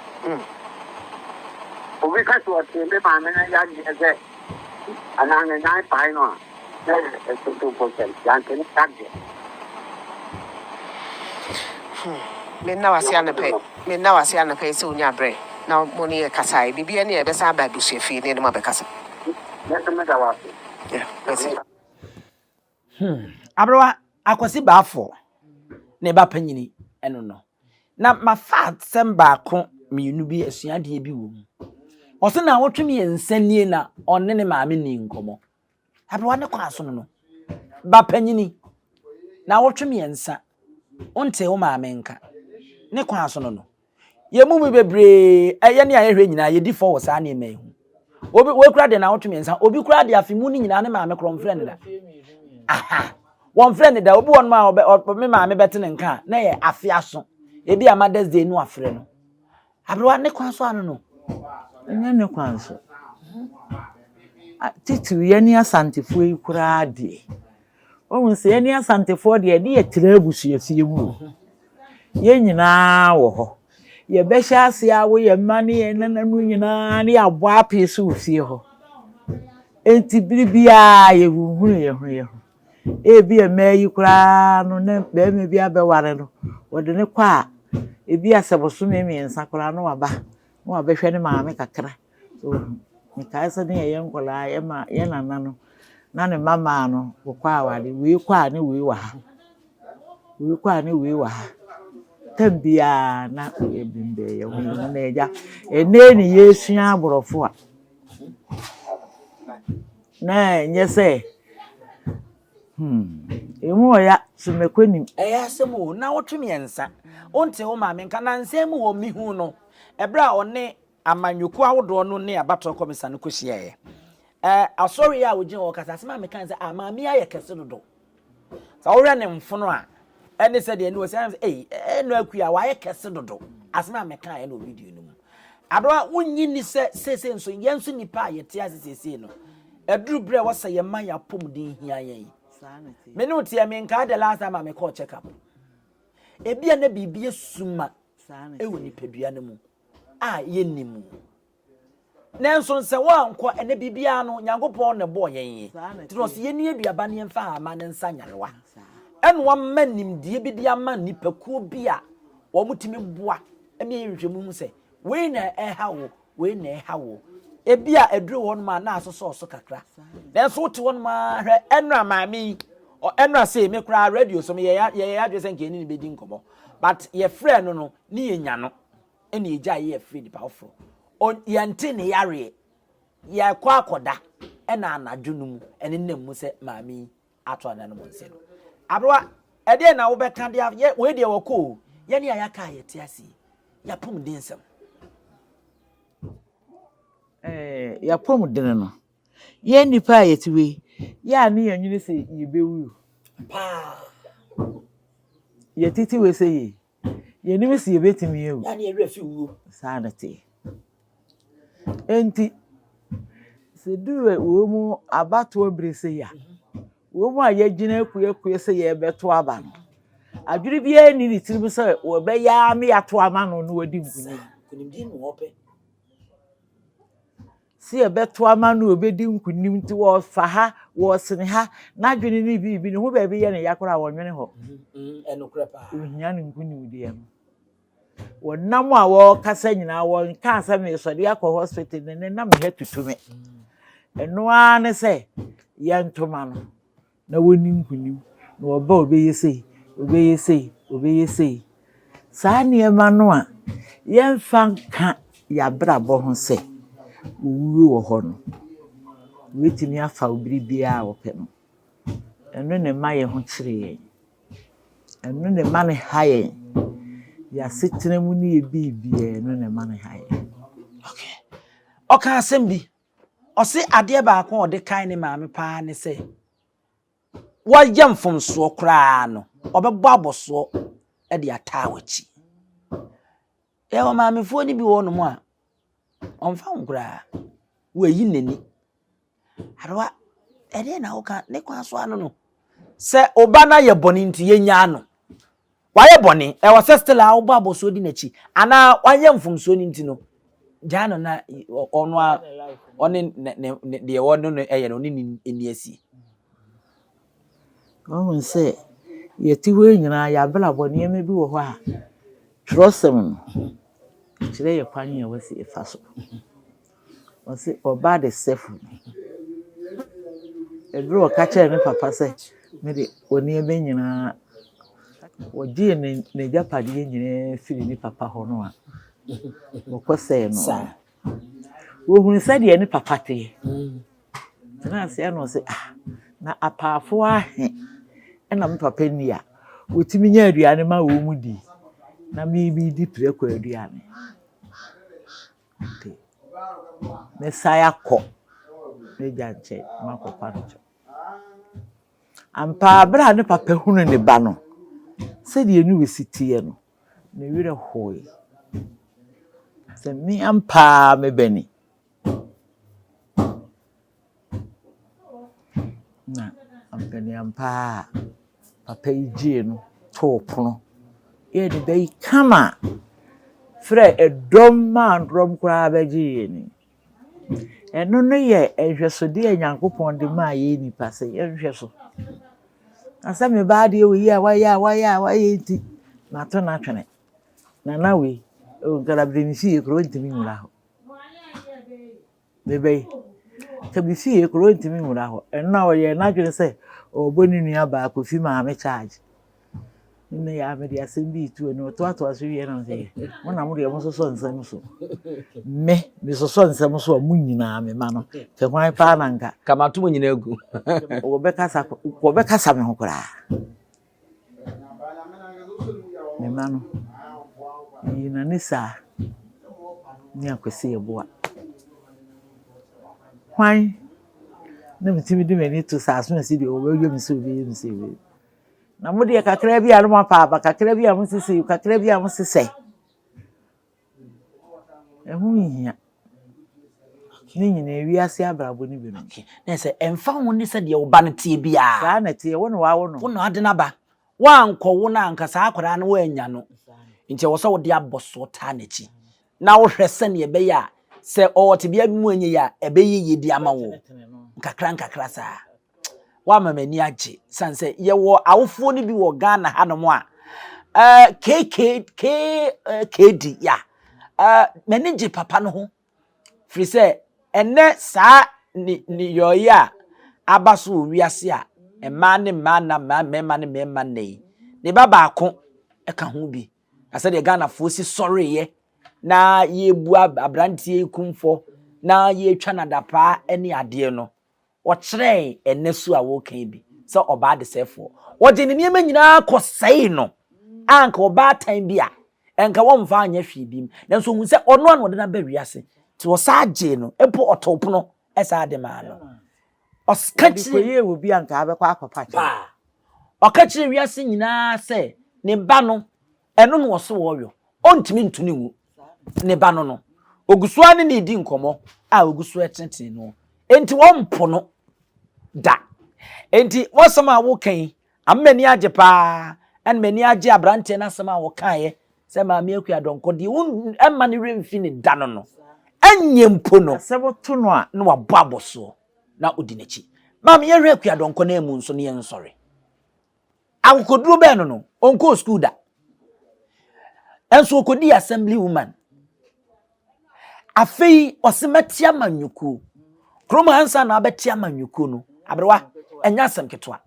Obi ka sɛ ɔtee me maame no yadeɛ sɛ anaa ne nan pae no a, na ɛyɛ nkontomposɛm. Yɛante ne yadeɛ. Menna wo ase anɔpa yi. Menna wo ase anɔpa yi sɛ wonyaa berɛ na mo ne yɛ kasaeɛ. Biribiara ni a yɛbɛsan aba abusuafie na yɛne mo abɛkasa. Me nso meda wo ase. Yeah, mese. Aberewa Akwasi Baafoɔ ne ba panyini ɛno no. Na mafa asɛm baako mmienu bi asuadeɛ bi wɔ mu. Ɔse naawɔtwe mmiɛnsa nie na ɔne ne maame nii nkɔmmɔ. Aberewa ne kwan so no no, ba panyini, naawɔtwe mmiɛnsa, wontee wo maame nka. Ne kwan so no no. Yɛn mu bi bebree, ɛyɛ ne a yɛhwɛ nyinaa, yɛdi fɔ wɔ saa nneɛma yi ho. Obi wei kura de naawɔtwe mmiɛnsa, obi kura de afe mu no nyinaa ne maame korɔ mfrɛ ne da. Aha, wɔmfrɛ ne da. Obi wɔ nom a ɔbɛ, me maame bɛte ne nka a, na ɛyɛ afe aso. Ebi a Mother's Day no afrɛ no. Aberewa ne kwan so ano no. Ɛnyɛ ne kwan so. Titiriw yɛne Asantefoɔ yi koraa deɛ. Wohu sɛ yɛne Asantefoɔ deɛ yɛde yɛtena abusuafie mu o. Yɛn nyinaa wɔ hɔ. Yɛbɛhyɛ aseɛ awo yɛn mma ne yɛn nananom nyinaa ne yɛabɔ apee so wɔ fie hɔ. Enti bere biara yɛhuhunu yɛn ho yɛn ho. Ebia mmaa yi koraa no na barima bi abɛware no, wɔde no kɔ a, ebia sɛ bosome mmiɛnsa koraa na waba na wabɛhwɛ ne maame kakra. So wohu? Mekae sɛ ne yɛyɛ nkwadaa, yɛ ma yɛ nana no, na ne mma mmaa no wɔkɔ aware. Wei kɔ a ne wei wɔ ha. Wei kɔ a ne wei wɔ ha. Tam biara na yɛbembɛn yɛn ho yɛn ho na agya. Ɛnnɛ ne yɛresua aborɔfo a, na ɛnyɛ sɛ hmm, emu ɔya so mɛkɔ nim. Ɛyɛ asɛm o, nnawɔtwe mmiɛnsa, wonte wo maame nka. Nnansa yi mu hɔ, mehuu no ɛberɛ a ɔne amanyɔkuo ahodoɔ no ne abatoɔ kɔmisa no kɔhyiaeɛ. Ɛɛ asɔre yi a ɔgyina hɔ kasa, asɛm a meka ne sɛ, ah, maame yi ayɛ kɛse dodo. Sɛ wohwɛ ne mfono a, ɛne sɛdeɛ ne ɔsi ayɛ sɛ, ei, ɛno akua, wayɛ kɛse dodo. Asɛm a mekaeɛ no wɔ video no mu. Aberewa, wonnye nni sɛ seesei nso, yɛn nso nnipa a yɛte ase seesei no, ɛduru berɛ a ɛwɔ sɛ yɛma yɛn apɔmuden hia yɛn. Me ne wo teɛ, menkae the last time a mekɔɔ check up. Ebia na biribi asuma wɔ nipadua no mu. a yenni mu. Nanso sɛ woankɔ ɛnɛ biribiara no, Nyankopɔn na ɛbɔɔ yɛn yi. Nti na ɔse yɛnni aduaba ne yɛmfa hama ne nsa nyarewa. Ɛna wama nimdeɛ bi de ama nnipakuo bi a wɔtumi boa ma yɛyɛ nhwehwɛmu hu sɛ wei na ɛha wo, wei na ɛha wo. Ebi a aduro wɔ hɔnom a na asosɔ so kakra. Nanso wote hɔnom ara hwɛ ɛnora maame yi, ɛnora sei me koraa radio so yɛyɛ adwene sɛ nka yɛne no bɛdi nkɔmmɔ. But yɛfrɛɛ no no ne yɛnya no. ɛna yɛgyae yɛ afiri nipa foforɔ. Yɛnte ne yareɛ. Yɛkɔ akɔda ɛna anadwo no mu ɛnenam mu sɛ maame yi ato ananom nse no. Aberewa, ɛdeɛn na wobɛka de yɛ wei deɛ wɔkɔ o, yɛne a yɛaka a yɛte ase yi, yɛapɔmuden nsɛm. Ɛɛ, yɛapɔmuden no, yɛn nnipa a yɛte wei, yɛ a ne yɛnwene sɛ yɛbɛwu. Paa. Yɛtete wei sɛ yei, Yɛnim sɛ yɛbɛtumi awu. Yɛa ne yɛn werɛ fi wuo. Saa na ɛteɛ. Enti, sɛ ɛduru wɔn mu abatoɔ berɛ sei a, wɔn a yɛagyina akuakua sɛ yɛrebɛto aba no, adwene biara nni ne tirim sɛ wɔbɛyɛ ara ma yɛato ama no na wadi nkonim. Nkonimdie na wɔpɛ. Sɛ yɛbɛto ama no obedi nkunim nti wɔfa ha, wɔsene ha, n'adwene ne biribi, ne ho baabi yɛ ne ya koraa wɔnwene hɔ. Ohia ne nkunimdeɛ no. Wɔnam a wɔrekasa nyinaa wɔnkaa sɛ mesɔre akɔ hospital ne ne nam ha tutu me. Ɛno ara ne sɛ yɛntoma no. na wɔnni nkonim, na wɔba a wɔbɛyɛ sei, wɔbɛyɛ sei, wɔbɛyɛ sei. Saa nneɛma no a yɛmfa nka yɛn abrabɔ ho sɛ owuo wɔ hɔ no, wɔbɛtumi afa wo biribiara a wɔpɛ no. Ɛno na ɛma yɛn ho kyere yɛn. Ɛno na ɛma no ha yɛn. Yɛn asetena mu ne yɛn biribiara, ɛno na ɛma no ha yɛn. Okay. Ɔka asɛm bi. Ɔse adeɛ baako a ɔde kae ne maame paa ne sɛ, wayɛ mfomsoɔ koraa no, ɔbɛbɔ abɔsoɔ de ataa w'akyi. Yɛwɔ maamefoɔ no bi wɔ hɔnom a, ɔmfa ho koraa, wayi n'ani. Aberewa, ɛdeɛn na woka ne kwan so ano no? Sɛ ɔba no ayɛ bɔne nti yɛnyaa no. Wayɛ bɔne, ɛwɔ sɛ still a wobɔ abɔsoɔ di n'akyi anaa wayɛ mfomsoɔ no nti no, gyaa no na ɔno a ɔne ne deɛ ɔne no ɛyɛ no ɔne ne nni asie. Wahu sɛ yɛte hɔ yi nyinaa yɛabrabɔ nneɛma bi wɔ hɔ a twerɛsɛm no kyerɛ yɛ kwan a ɛwɔ sɛ yɛfa so. Ɔse ɔba de sɛfo no. Ɛberɛ a ɔka kyerɛɛ ne papa sɛ mede wo nneɛma nyinaa ɔgyee ne n'agyapadeɛ nyinaa firi ne papa hɔ no a, ɔkɔsɛe no no. Wɔhunu sɛdeɛ ne papa teɛ. Tena ase na ɔse ah, na apaafoɔ ahe ɛna me papa nni a wɔtumi nya aduane ma wɔn mu di na me medi prɛko aduane. Nti mɛsan akɔ m'agya nkyɛn na makɔpa no kyɛw. Ampa ara, berɛ a ne papa hunuu ne ba no, sɛdeɛ ne wɔ si teɛ no, ne werɛ hoe sɛ, Me ampa ara me ba ni. Na. Ampaniampa ara papa yi gyee no too pono yɛɛ ne ba yi kama frɛɛ ɛdɔm maa dɔm koraa bɛgyee yɛn ani. Ɛno no yɛ nhwɛsodeɛ a Nyankopɔn de maa yɛn nnipa sɛ yɛnhwɛ so. Na sɛ me ba adeɛ wei a wayɛ a wayɛ a wayɛ nti, mato no atwene. Nana wei, oh, nka me fie koraa ɔntumi nwura hɔ. Me ba yi, nka me fie koraa ɔntumi nwura hɔ. Ɛno na ɔyɛɛ n'adwene sɛ ɔrebɔ ne nua baa Kofi maame charge. Nnɛ yi ara mede asɛm bi reto ani, ɔtoatoa so wie na ɔsɛ, mo na mo deɛ mososɔ nsɛm so. Me, mesosɔ nsɛm so a mo nyinaa me ma no. Sɛ hwan paa na nka. Ka mato mo nyinaa agu. Wɔbɛkasa, wɔbɛkasa me ho koraa. Me mma no, meyii no Anisa ne Akwasi Yeboah. Hwan na metumi de m'ani to sɛ aso asi deɛ wɔbɛyɛ me sɛ wɔbɛyɛ me sɛ wɔbɛyɛ. Na mo deɛ kakra bi a no moapa aba, kakra bi a mosese, kakra bi a mosesɛ. Ɛho nhia. Ne nyinaa wiase abrabɔ no bi no. Na sɛ ɛmfa ho ne sɛdeɛ wo ba no teɛ biara. Saa na ɛteɛ, wo na wawo no. Wo na ade no aba. Woankɔwo no a anka saa akwadaa no woannya no. Nti ɛwɔ sɛ wode abɔsoɔ taa n'akyi na wohwɛ sɛdeɛ ɛbɛyɛ a sɛ ɔwɔ tebea bi mu ɛnyɛ yie a ɛbɛyɛ yie de ama wo nkakra nkakra saa. Woama m'ani agye sane sɛ yɛwɔ awofoɔ no bi wɔ Ghana hanom a uh, KK, K, uh, KD ya uh, m'ani gye papa no ho Firi sɛ ɛnnɛ saa nneyɔeɛ yi a aba so wɔ wiase a mmaa ne mmaa nna, mmaa mmarima ne mmarima nna yi, ne ba baako ka ho bi. Na sɛdeɛ Ghanafoɔ si sɔreeɛ na yɛrebu aberanteɛ yi kumfɔ na yɛretwa no adapaa ne adeɛ no, Ɔkyerɛɛ ɛnnɛ su a wɔreka yi bi sɛ ɔbaa desɛefoɔ. Ɔgyee ne nneɛma nyinaa kɔsɛee no a anka ɔbaatan bi a anka wɔmfa anyɛ hwee bi. Nanso ohun sɛ ɔno ara na ɔde no aba wiase. Nti ɔsan gyee no, mpo ɔtoo pono san de maa no. Ɔka Ɔde kyerɛɛ kɔyɛɛ obi a anka abɛkɔ akɔpa kyɛw. paa. Ɔka kyerɛɛ wiase nyinaa sɛ ne ba no, ɛno na ɔse ɔreyɔ. Ɔntumi nto no ngu. Ne ba no no, ogu so ara ne no redi nkɔmmɔ a ogu so retenetene no. Enti wɔmpo no da. Enti w'asɛm a woka yi, ama m'ani agye paa. Ɛna m'ani agye aberanteɛ no asɛm a ɔkaeɛ sɛ Maame Akua Donkor deɛ ɛmma ne werɛ mfi ne da no no, ɛnyɛ mpo no. Asɛm to no a. Na wabɔ abɔsoɔ na ɔdi n'akyi. Maame yɛnhwɛ Akua Donkor no amu nso na yɛnsɔre. Akokoduro bɛn no no, ɔnkɔɔ sukuu da. Nso ɔkɔdii assembly woman. Afei ɔse mɛte amanyɔkuo. Kurom ha nsa na abɛte amanyɔkuo no, aberewa, ɛnyɛ asɛm ketewa.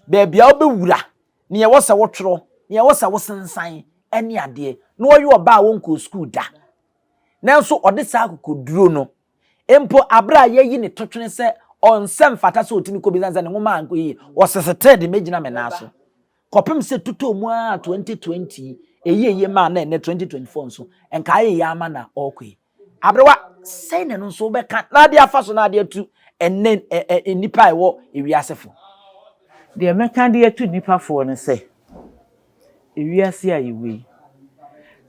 Baabi a wobɛwura, nea ɛwɔ sɛ wotwerɛ, nea ɛwɔ sɛ wosensan, ɛne adeɛ. Na ɔyɛ ɔbaa a ɔnkɔɔ sukuu da. Nanso ɔde saa akokoduro no Mpo bere a yɛayi ne totwene sɛ ɔnsɛ mfata sɛ otumi kɔ bi esiane sɛ ne nwoma ankɔ yiye, ɔsesetee de megyina me nan so kɔpem sɛ totɔɔ mu ara 2020 yi, eyi eye maa na ɛnnɛ 2024 nso, nka ayɛ yie ama na ɔrekɔ yi. Aberewa, sɛn na ɛno nso wobɛka na ade afa so na ade atu ɛnnɛ nnipa a ɛwɔ ewiase fo? Deɛ mɛka de atu nnipa foɔ ne sɛ, ewiase a yɛwɔ yi,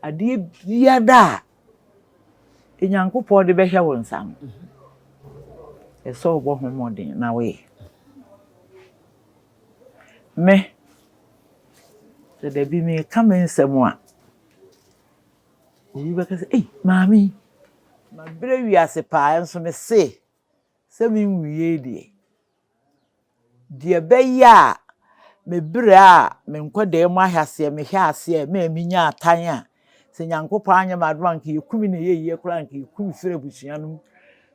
adeɛ biara a Nyankopɔn de bɛhyɛ wo nsa no, ɛsɛ sɛ wobɔ ho mmɔden na woyɛ. Me, sɛ da bi meka me nsɛm a, obi bɛka sɛ, ei, maame yi, mabrɛ wiase paa nso mese sɛ menwuiɛ deɛ, Deɛ ɛbɛyɛ a me berɛ a me nkwadaa mu ahyɛaseɛ mehwɛ aseɛ a me menya atan a, sɛ Nyankopɔn anyɛ me adom a anka yɛku me na ɛyɛ yie koraa anka yɛku me firi abusua no mu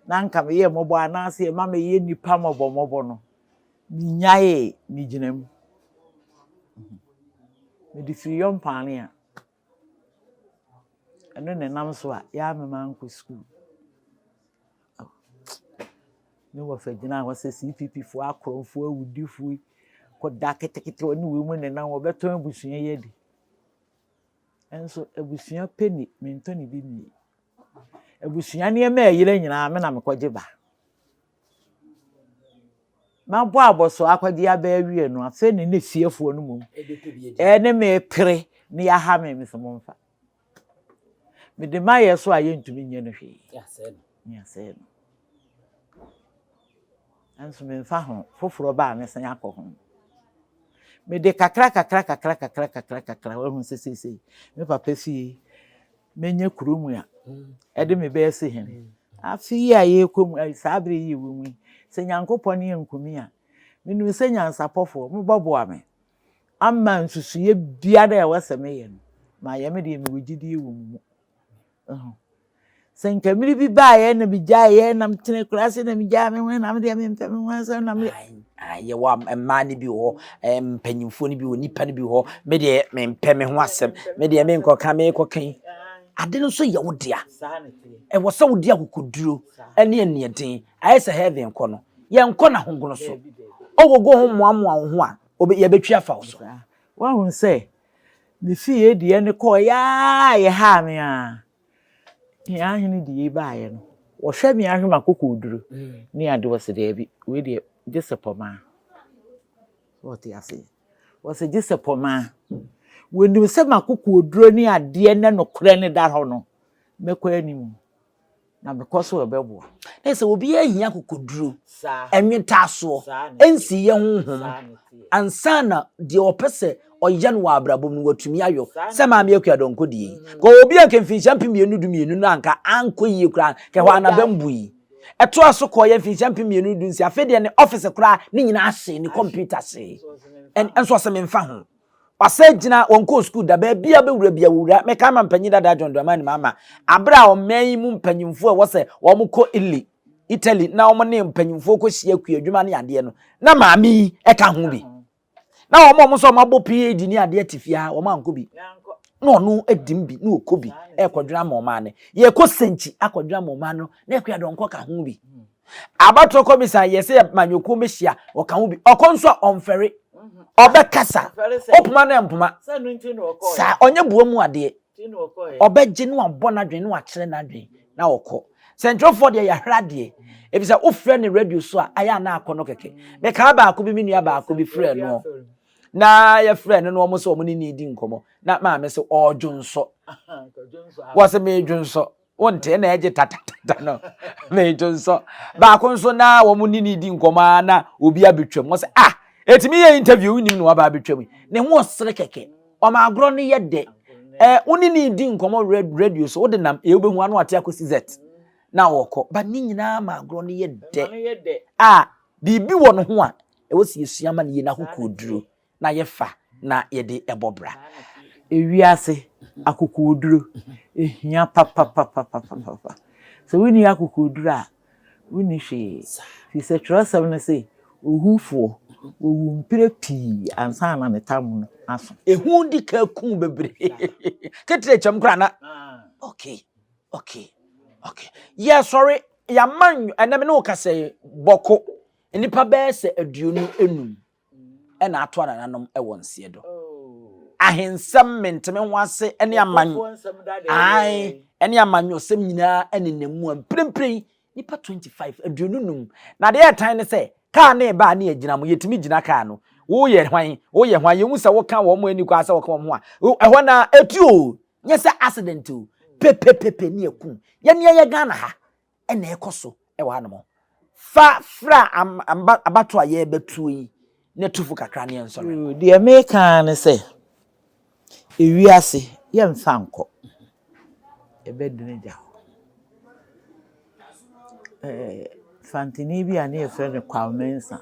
na anka meyɛ mmɔbɔ anaasɛ yɛma meyɛ nnipa mmɔbɔmmɔbɔ no, menyaee, megyina mu. Mede firi Yɔmpaane a, ɛno na ɛnam so a yɛa me mankɔ sukuu. Ne wɔfa gyinaa hɔ sɛ CPP foɔ akorɔmfoɔ awudifoɔ yi kɔda ketekete ɔne wei mu nenam wɔbɛtɔn abusua yi adi. Nso abusua pɛ ni mentɔ ne bi nni. Abusua nneɛma a ɛyera nyinaa me na mekɔgye ba. Mabɔ abɔsoɔ akɔgye aba awie no afei ne ne fiefoɔ no mmom ɛne me pere ne yɛaha me me sɛ momfa. Mede mayɛ so a yɛntumi nyɛ no hwee. Ne asɛe no. Nanso memfa ho, foforɔ ba a mɛsan akɔ ho. Mede kakra kakra kakra kakra kakra kakra wahu sɛ seesei me papa fie mɛnya kuro mu a ɛde me bɛyɛ se hene. Afe yi a yɛrekɔ mu, saa bere yi yɛwɔ mu yi, sɛ Nyankopɔn ne ankumi a, menim sɛ nyansapɔfoɔ mobɛboa me ama nsusuiɛ biara a ɛwɔ sɛ meyɛ no, mayɛ. Me deɛ mewɔ gyidie wɔ mo mu. Sɛ nka mmere bi baeɛ na megyaeɛ na metena akuraase na megyaa me ho na medeɛ mempɛ me ho asɛm na me. Yɛwɔ mmaa no bi wɔ hɔ, mpanyinfoɔ no bi wɔ, nnipa no bi wɔ hɔ, me deɛ mempɛ me ho asɛm, me deɛ menkɔka merekɔka yi. Ade no nso yɛ wo dea. Ɛwɔ sɛ wode akokoduro ne aniɛden, ayɛ sɛ heaven kɔ no, yɛnkɔ n'ahogono so. Ogogo ho mmoamoa wo ho a, yɛbɛtwi afa wo so. Woahu sɛ Me fie deɛ no kɔeɛ ara a yɛhaa me ara. Yɛn ahene de yei baeɛ no, wɔhwɛ me ahwɛ m'akokoɔduro ne ade, wɔse daabi, wei deɛ gye sɛ pɔmaa. Wɔte aseɛ. Wɔse gye sɛ pɔmaa. Wɔnim sɛ m'akokoɔduro ne adeɛ ne nokorɛ no da hɔ no, mɛkɔ anim. Na mekɔ so ɛbɛboa. Na sɛ obiara hia akokoduro, nwetaasoɔ, nsiyɛ honhom ansa na deɛ ɔpɛ sɛ ɔyɛ no wɔ abrabɔ mu no watumi ayɔ sɛ Maame Akua Donkor deɛ yi. Because obi anka mfinhyia 2012 no anka ankɔ yie koraa, nka ɛhɔ ara n'abam bui. Ɛtoa so kɔeɛ mfinhyia 2016, afei deɛ ne office koraa ne nyinaa hyee, ne computer hyee. Ɛnso ɔsɛ memfa ho. Wasan gyina, wɔnkɔɔ sukuu da, baabi a wobɛwura bia wɔwura. Mekae ma mpanyin dada John Dramani Mahama, abere a ɔman yi mu mpanyimfoɔ a ɛwɔ sɛ wɔkɔ Italy, Italy na wɔn ne mpanyimfoɔ kɔhyia kuadwuma ne adeɛ no, na maame yi ka ho bi. Na wɔn a wɔn nso wɔabɔ PhD ne adeɛ te fie ha, wɔn ankɔ bi. Na ɔno dim bi, na ɔkɔ bi, ɛrekɔdwene ama ɔman no. Yɛkɔ Sɛnkyi akɔdwene ama ɔman no, na Akua Donkor ka ho bi. Abatoɔ kɔmisa yɛ sɛ manyɔkuo mɛhyia ɔka ho bi ɔkɔ nso a ɔmfɛre ɔbɛkasa ɔpoma no ɛmpoma saa ɔnyɛ boa mu adeɛ ɔbɛgye no abɔ n'adwene no akyerɛ n'adwene na ɔkɔ sɛntwerɛfoɔ deɛ yɛahwere adeɛ efisɛ wofrɛ ne radio so a ayɛ ana akɔ no kɛkɛ mekaa baako bi me nua baako bi frɛ no na yɛfrɛ no na wɔn sɛ wɔn ne ne di nkɔmmɔ na maame sɛ ɔredwo nsɔ wɔsɛ meredwo nsɔ Wonte na ɛgye tatatata no meto nsɔ. Baako nso na wɔn ne ne di nkɔmɔ ara na obi abɛtwam. Wɔn sɛ ah etumi yɛ interview wonim na waba abɛtwam yi. Ne ho ɔsere kɛkɛ. Wɔn agorɔ no yɛ dɛ. Ɛɛ wo ne ne di nkɔmɔ radio so wode nam A wobɛhu ano ate akɔsi Z na wɔkɔ. But ne nyinaa ma agorɔ no yɛ dɛ. A biribi wɔ ne ho a ɛwɔ sɛ yɛsua ma no yie n'akokoɔduro. na yɛfa na yɛde bɔ bra. Ewiase, akokoɔduro, ɛhia papapapapapa. Sɛ wonni akokoɔduro a, wonni hwee. Firi sɛ twerɛsɛm no se, ohufoɔ, ɔwu mprɛ pii ansa na ne tam no aso. Ehu di ka ku bebree. Ketere kyɛm koraa na. Okay, okay, okay. Yɛ sɔre, yɛama ɛnɛ me ne wo kasa yi, bɔko, nnipa bɛyɛ sɛ 25. na ato anananom wɔ nseɛ do. Ahensɛm menteme ho ase ne aman ae ne amanyɔsɛm nyinaa nenam mu a mprempren nipa 25 25 na deɛ ɛtan ne sɛ kaa ne ba a ne yɛgyina mo yɛtumi gyina kaa no woyɛ hwan woyɛ hwan yɛhu sɛ woka wɔn ani kɔ asɛ wɔka wɔn ho a ɛhɔ na ɛtu o nyɛ sɛ accident o pepepepe ne ɛkum yɛne yɛyɛ Ghana ha na ɛrekɔ so wɔ hanom. Fa fra abatoɔ a yɛrebɛtuo yi na tu fo kakra na yɛnsɔre nkɔ. Deɛ meka ara ne sɛ, ewiase yɛmfa nkɔ, yɛbɛdene agya hɔ. Ɛɛ Fantini bi a ne yɛfrɛ no Kwaw Mensah,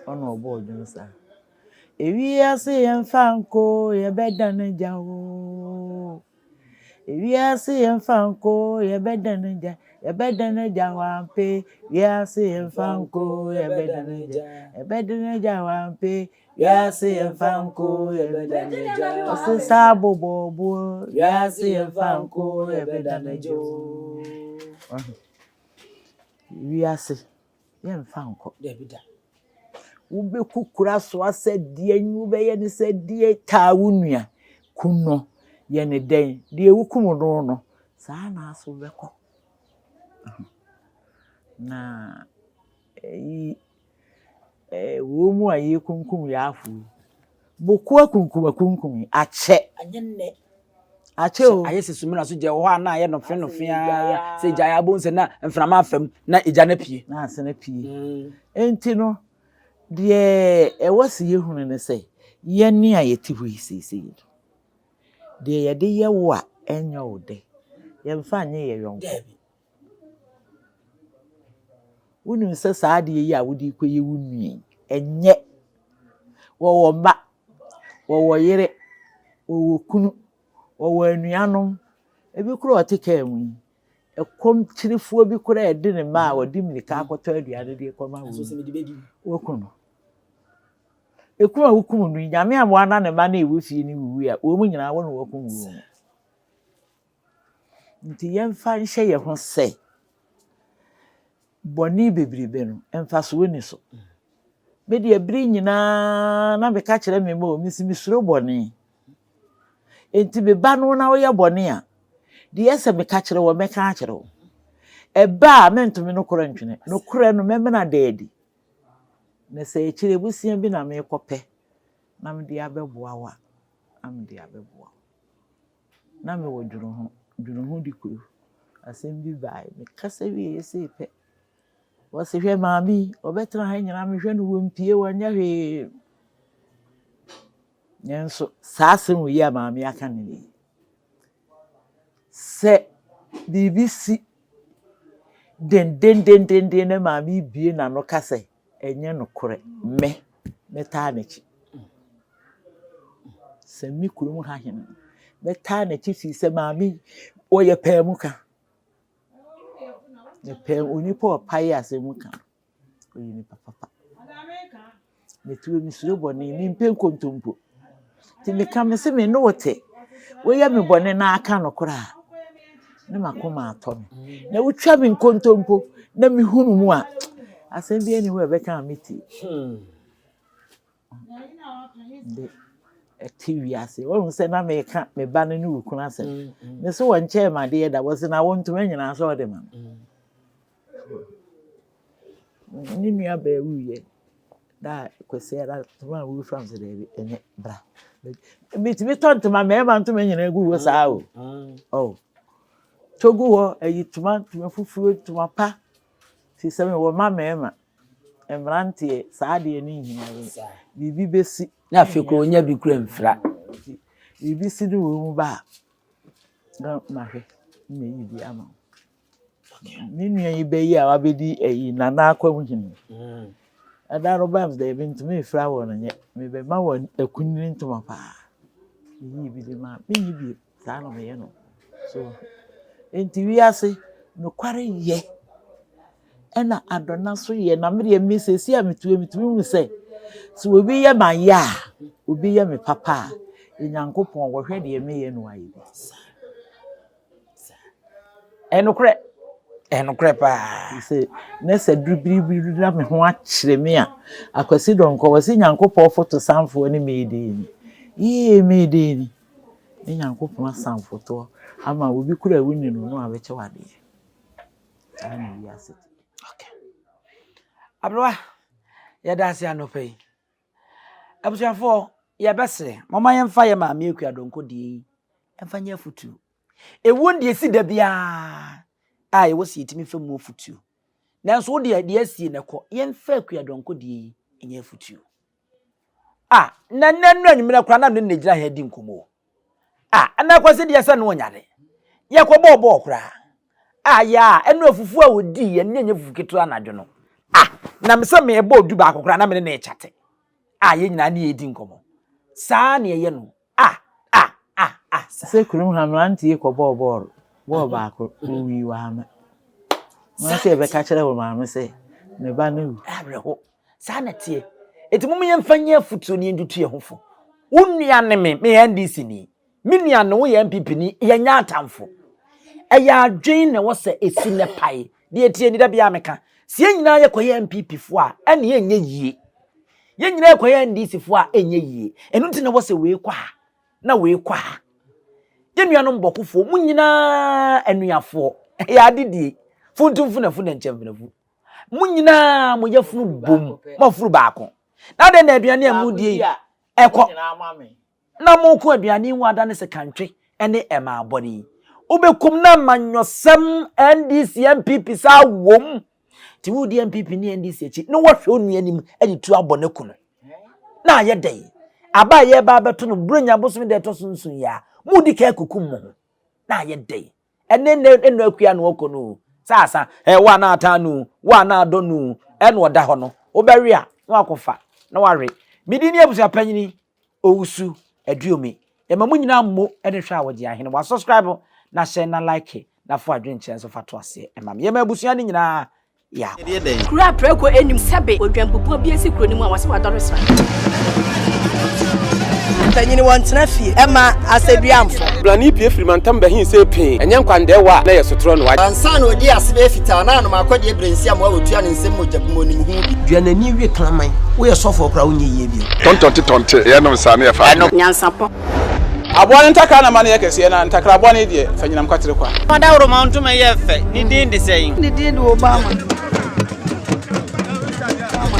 ɔna ɔbɔɔ dwom saa. Ewiase yɛmfa nkɔ o, yɛbɛdane agya hɔ o. Wiase yɛmfa nkɔ o, yɛbɛdan agya, yɛbɛdan agya hɔ ampe. Wiase yɛmfa nkɔ o, yɛbɛdan agya, yɛbɛdan agya hɔ ampe. Wiase yɛmfa nkɔ o, yɛbɛdan agya. Ɔsesa abobɔɔboɔ, wiase yɛmfa nkɔ o, yɛbɛdan agya o. Wiase. Yɛmfa nkɔ. Dabi da. Wobɛkukura so asɛ deɛn, wobɛyɛ no sɛ deɛn, taa wo nua, ku no, yɛ no dɛn, deɛ wokum no no, saa na aso bɛkɔ. Na ɛyi, wɔn mu a yɛkunkum yɛn afo yi, boko akunkum akunkum yi, akyɛ. Anyɛ nnɛ. Akyɛ o. Ayɛ sɛ sumina so gya wɔ hɔ a na ayɛ nɔfe nɔfe ara sɛ gya abɔ nsɛ na mframa afa mu na egya no apue. Na ase no apue. Mm. Enti no, deɛ ɛwɔ sɛ yɛhunu ne sɛ yɛne a yɛte hɔ yi seesei no, deɛ yɛde yɛ wo a ɛnyɛ wo dɛ, yɛmfa nyɛ yɛ yɔnko. Wonim sɛ saa adeɛ yi a wode rekɔyɛ wo nua yi, ɛnyɛ. Wɔwɔ mma, wɔwɔ yere, wɔwɔ kunu, wɔwɔ anuanom. Ebi koraa ɔte kaa mu yi, ɛkɔm kyirifoɔ bi koraa ɛde ne mma a ɔde mmirika akɔtɔ aduane de rekɔma wɔn. Wɔku no. Ekum a wokum no yi, Nyame amoa na ne mma no a ɛwɔ fie no wuwui a, wɔn nyinaa wo na wɔkum wɔn. Nti yɛmfa nhyɛ yɛn ho sɛ, bɔne bebrebe no, mfasoɔ nni so. Me deɛ bere nyinaa na meka kyerɛ me mma o, mesi mesuro bɔne. Nti me ba no na woyɛ bɔne a, deɛ ɛsɛ meka kyerɛ wɔ mɛka akyerɛ wo. Ɛba a mentumi nokorɛ ntwene, nokorɛ no mɛmena da adi. Na sɛ akyire abusua bi na mekɔpɛ na mede abɛboa wo a, na mede abɛboa wo. Na mewɔ dweneho, dweneho di kuro. Asɛm bi baeɛ, mekasa wieeɛ sei pɛ, wɔse hwɛ maame yi, ɔbɛtena ha nyinaa mehwɛ no wɔmpue, wɔnyɛ hwee. Nanso saa asɛm wei a maame aka no nie, sɛ biribi si dendendendenden na maame yi bue n'ano ka sɛ Ɛnyɛ nokorɛ, me, mɛtaa n'akyi. Sɛ me kurom ha hene no, mɛtaa n'akyi firi sɛ maame yi, ɔyɛ paa mu ka. Ne paa onipa a ɔpae asɛm mu ka no, ɔyɛ nipa papa. Metuo mesuro bɔne, mempɛ nkontompo. Nti meka me se me ne wo te, woyɛ me bɔne na aka nokorɛ a, ne m'akoma atɔ me. Na wotwa me nkontompo na mehunu mu a, asɛm biara nni hɔ a ɛbɛka a metie. De ɛte wiase. Wohu sɛ na meka me ba no ne wo kunu asɛm. Me so wɔnkyɛɛ me adeɛ da, wɔse na wo ntoma nyinaa sɛ ɔde ma me. Ne nua baa wuiɛ da a Kwasiada ntoma a wofira m sɛ daabi ɛnyɛ bra. Metumi tɔ ntoma mmarima ntoma nyinaa gu hɔ saa o. Oh. Tɔ gu hɔ ayi ntoma ntoma fufuo ntoma pa. Fi sɛ mewɔ mma mmarima mmeranteɛ saa adeɛ no nhia biribi bɛsi. Na afei kura onya bi kura mfira. Biribi si ne wɔ mu ba a na mahwɛ na mayi bi ama wo. Me nua yi bɛyi a wabɛdi ayi Nana Akwam hene. Mm. Ɛda no bam dɛ mentumi mfira wɔn nyɛ mebɛma wɔn akunini ntoma paa. Meyii bi de maa menyi bi saa na meyɛ no. So nti wiase nokware yɛ ɛna adɔna so yɛ na medeɛ me sɛsi a metue metumi hu sɛ sɛ obi yɛ ma yɛ a obi yɛ me papa a Nyankopɔn wɔhwɛ deɛ meyɛ no ayɛ bi. Ɛyɛ nokorɛ, ɛyɛ nokorɛ paa. Sɛ na sɛ duru biribi na me ho akyere me a, Akwasi Donkor, wɔse Nyankopɔn fotosanfoɔ ne Mayday ni. Yee, Mayday ni. Ne Nyankopɔn asanfotoɔ ama obi kura a wonni no no abɛkyɛ wo adeɛ. Saa na wiase te. Okay. Aberewa, yɛda ase anɔpa yi. Abusuafoɔ, yɛbɛsrɛ, momma yɛmfa yɛ maame Akua Donkor deɛ yi mfa nyɛ afotuo. Ewuo no deɛ esi da biara a ɛwɔ sɛ yɛtumi fa mu afotuo. Nanso wo deɛ deɛ asie na ɛkɔ, yɛmfa Akua Donkor deɛ yi nyɛ afotuo. Ah, na nnɛ nnura anwummerɛ koraa na me ne no gyina ha di nkɔmmɔ o. Ah, ɛna Kwasi deɛ sɛ no ɔnyare. Yɛkɔbɔɔ bɔɔl koraa. Ah, yɛ a, ɛno afufuo a ɔdii yɛ ne ɛnyɛ fufu ketewa anadwo no. Ah, na me sɛ merebɔ du baako koraa na me ne no rekyate. Ah, yɛn nyinaa ne yɛredi nkɔmmɔ. Saa na ɛyɛ no. Ah, ah, ah, ah, saa. Sɛ kurom ha mmeranteɛ yi kɔbɔɔ bɔɔl, bɔɔl baako, ɔwui wɔ ha ma. Wɔn sɛ yɛbɛka kyerɛ wo maame sɛ ne ba no awu. Awerɛho. Saa na ɛteɛ. Enti mom yɛmfa nyɛ afotuo ne yɛntutu yɛn ho fo. Wo nua ne me, meyɛ NDC ni. Me nua ne wo yɛ NPP ni, yɛnyɛ atamfo. Ɛyɛ adwene na ɛwɔ sɛ ɛsi na ɛpae. Deɛ ɛteɛ ni da biara meka. Sɛ yɛn nyinaa yɛkɔyɛ NPP foɔ a, ɛne ɛnyɛ yie. Yɛn nyinaa yɛkɔyɛ NDC foɔ a, ɛnyɛ yie. Ɛno nti na ɛwɔ sɛ wei kɔ ha, na wei kɔ ha. Yɛn nuanom bɔkofoɔ, mo nyinaa anuafoɔ, ɛyɛ adedie. Funtumfu na fu na nkyɛmfenafu. Mo nyinaa mo yafunu bom, mo afuru baako. Na adɛn na aduane a modie yi ɛkɔ na moko aduane yi ho adane sɛ kantwe ne ɛmaa bɔne yi. Wobɛkum na amanyɔsɛm NDC NPP saa wom. Nti wodi NPP ne NDC akyi na woahwɛ wo nua anim de tuo abɔ no aku no. Na ayɛ dɛn? Aba a yɛreba abɛto no Buronya bosome da ɛtɔ so nson yi a, modi kan akukum mo ho. Na ayɛ dɛn? Ɛne nnɛ ɛnɔ akua na ɔkɔ no o. Sɛ asa, ɛ wo a na atan no o, wo a na adɔ no o, ɛna ɔda hɔ no, wobɛwe a, na wakɔfa, na wawe. Me din ne Abusuapanyini Owusu Aduomi. Yɛma mo nyinaa mmo ne hwɛ a wɔgye ahene. Wa subscribe na hyɛ na like na fo adwenkyerɛ nso fa to aseɛ ma me. Yɛma abusua no nyinaa yɛ. Kuro a prako nnim sɛbe odwanbubuo bi asi kuro no mu a wɔse wadɔre sra. Mpanyini wɔntena fie ɛma asɛduamfo. Blani pue firi mantam bɛhe see pee, ɛnyɛ nkwandɛɛwa a na ɛyɛ sotorɔ no. Ansa na ɔdii ase bɛyɛ fitaa na anom akɔdeɛ berɛ nsi amoa wɔtua ne nsam mogya bu mu ɔnim ho bi. Dua n'ani we kraman. Woyɛ sɔfoɔ koraa wonyɛ yie bio. Tɔntɔnte tɔnte yɛnom saa ne yɛfa adeɛ. Nyansapɔ. Aboa no ntakra na ma no yɛ kɛseɛ, na ntakra bɔne deɛ, fa nyinam kwatere kwa. Ɔdawuroma ntoma yɛ fɛ, ne din de sɛn? Ne din de Obama.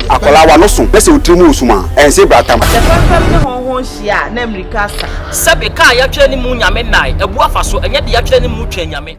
Akwadaa w'ano so na sɛ wo tiri mu resum a, ɛnse bratam. Sɛ fɛmfɛm ne hɔnhɔn hyia a, na mmirika asa. Sɛbe, kaa yɛatwerɛ ne mu Nyame nnae, abu afa so, ɛnyɛ deɛ yɛatwerɛ ne mu Twɛn Nyame.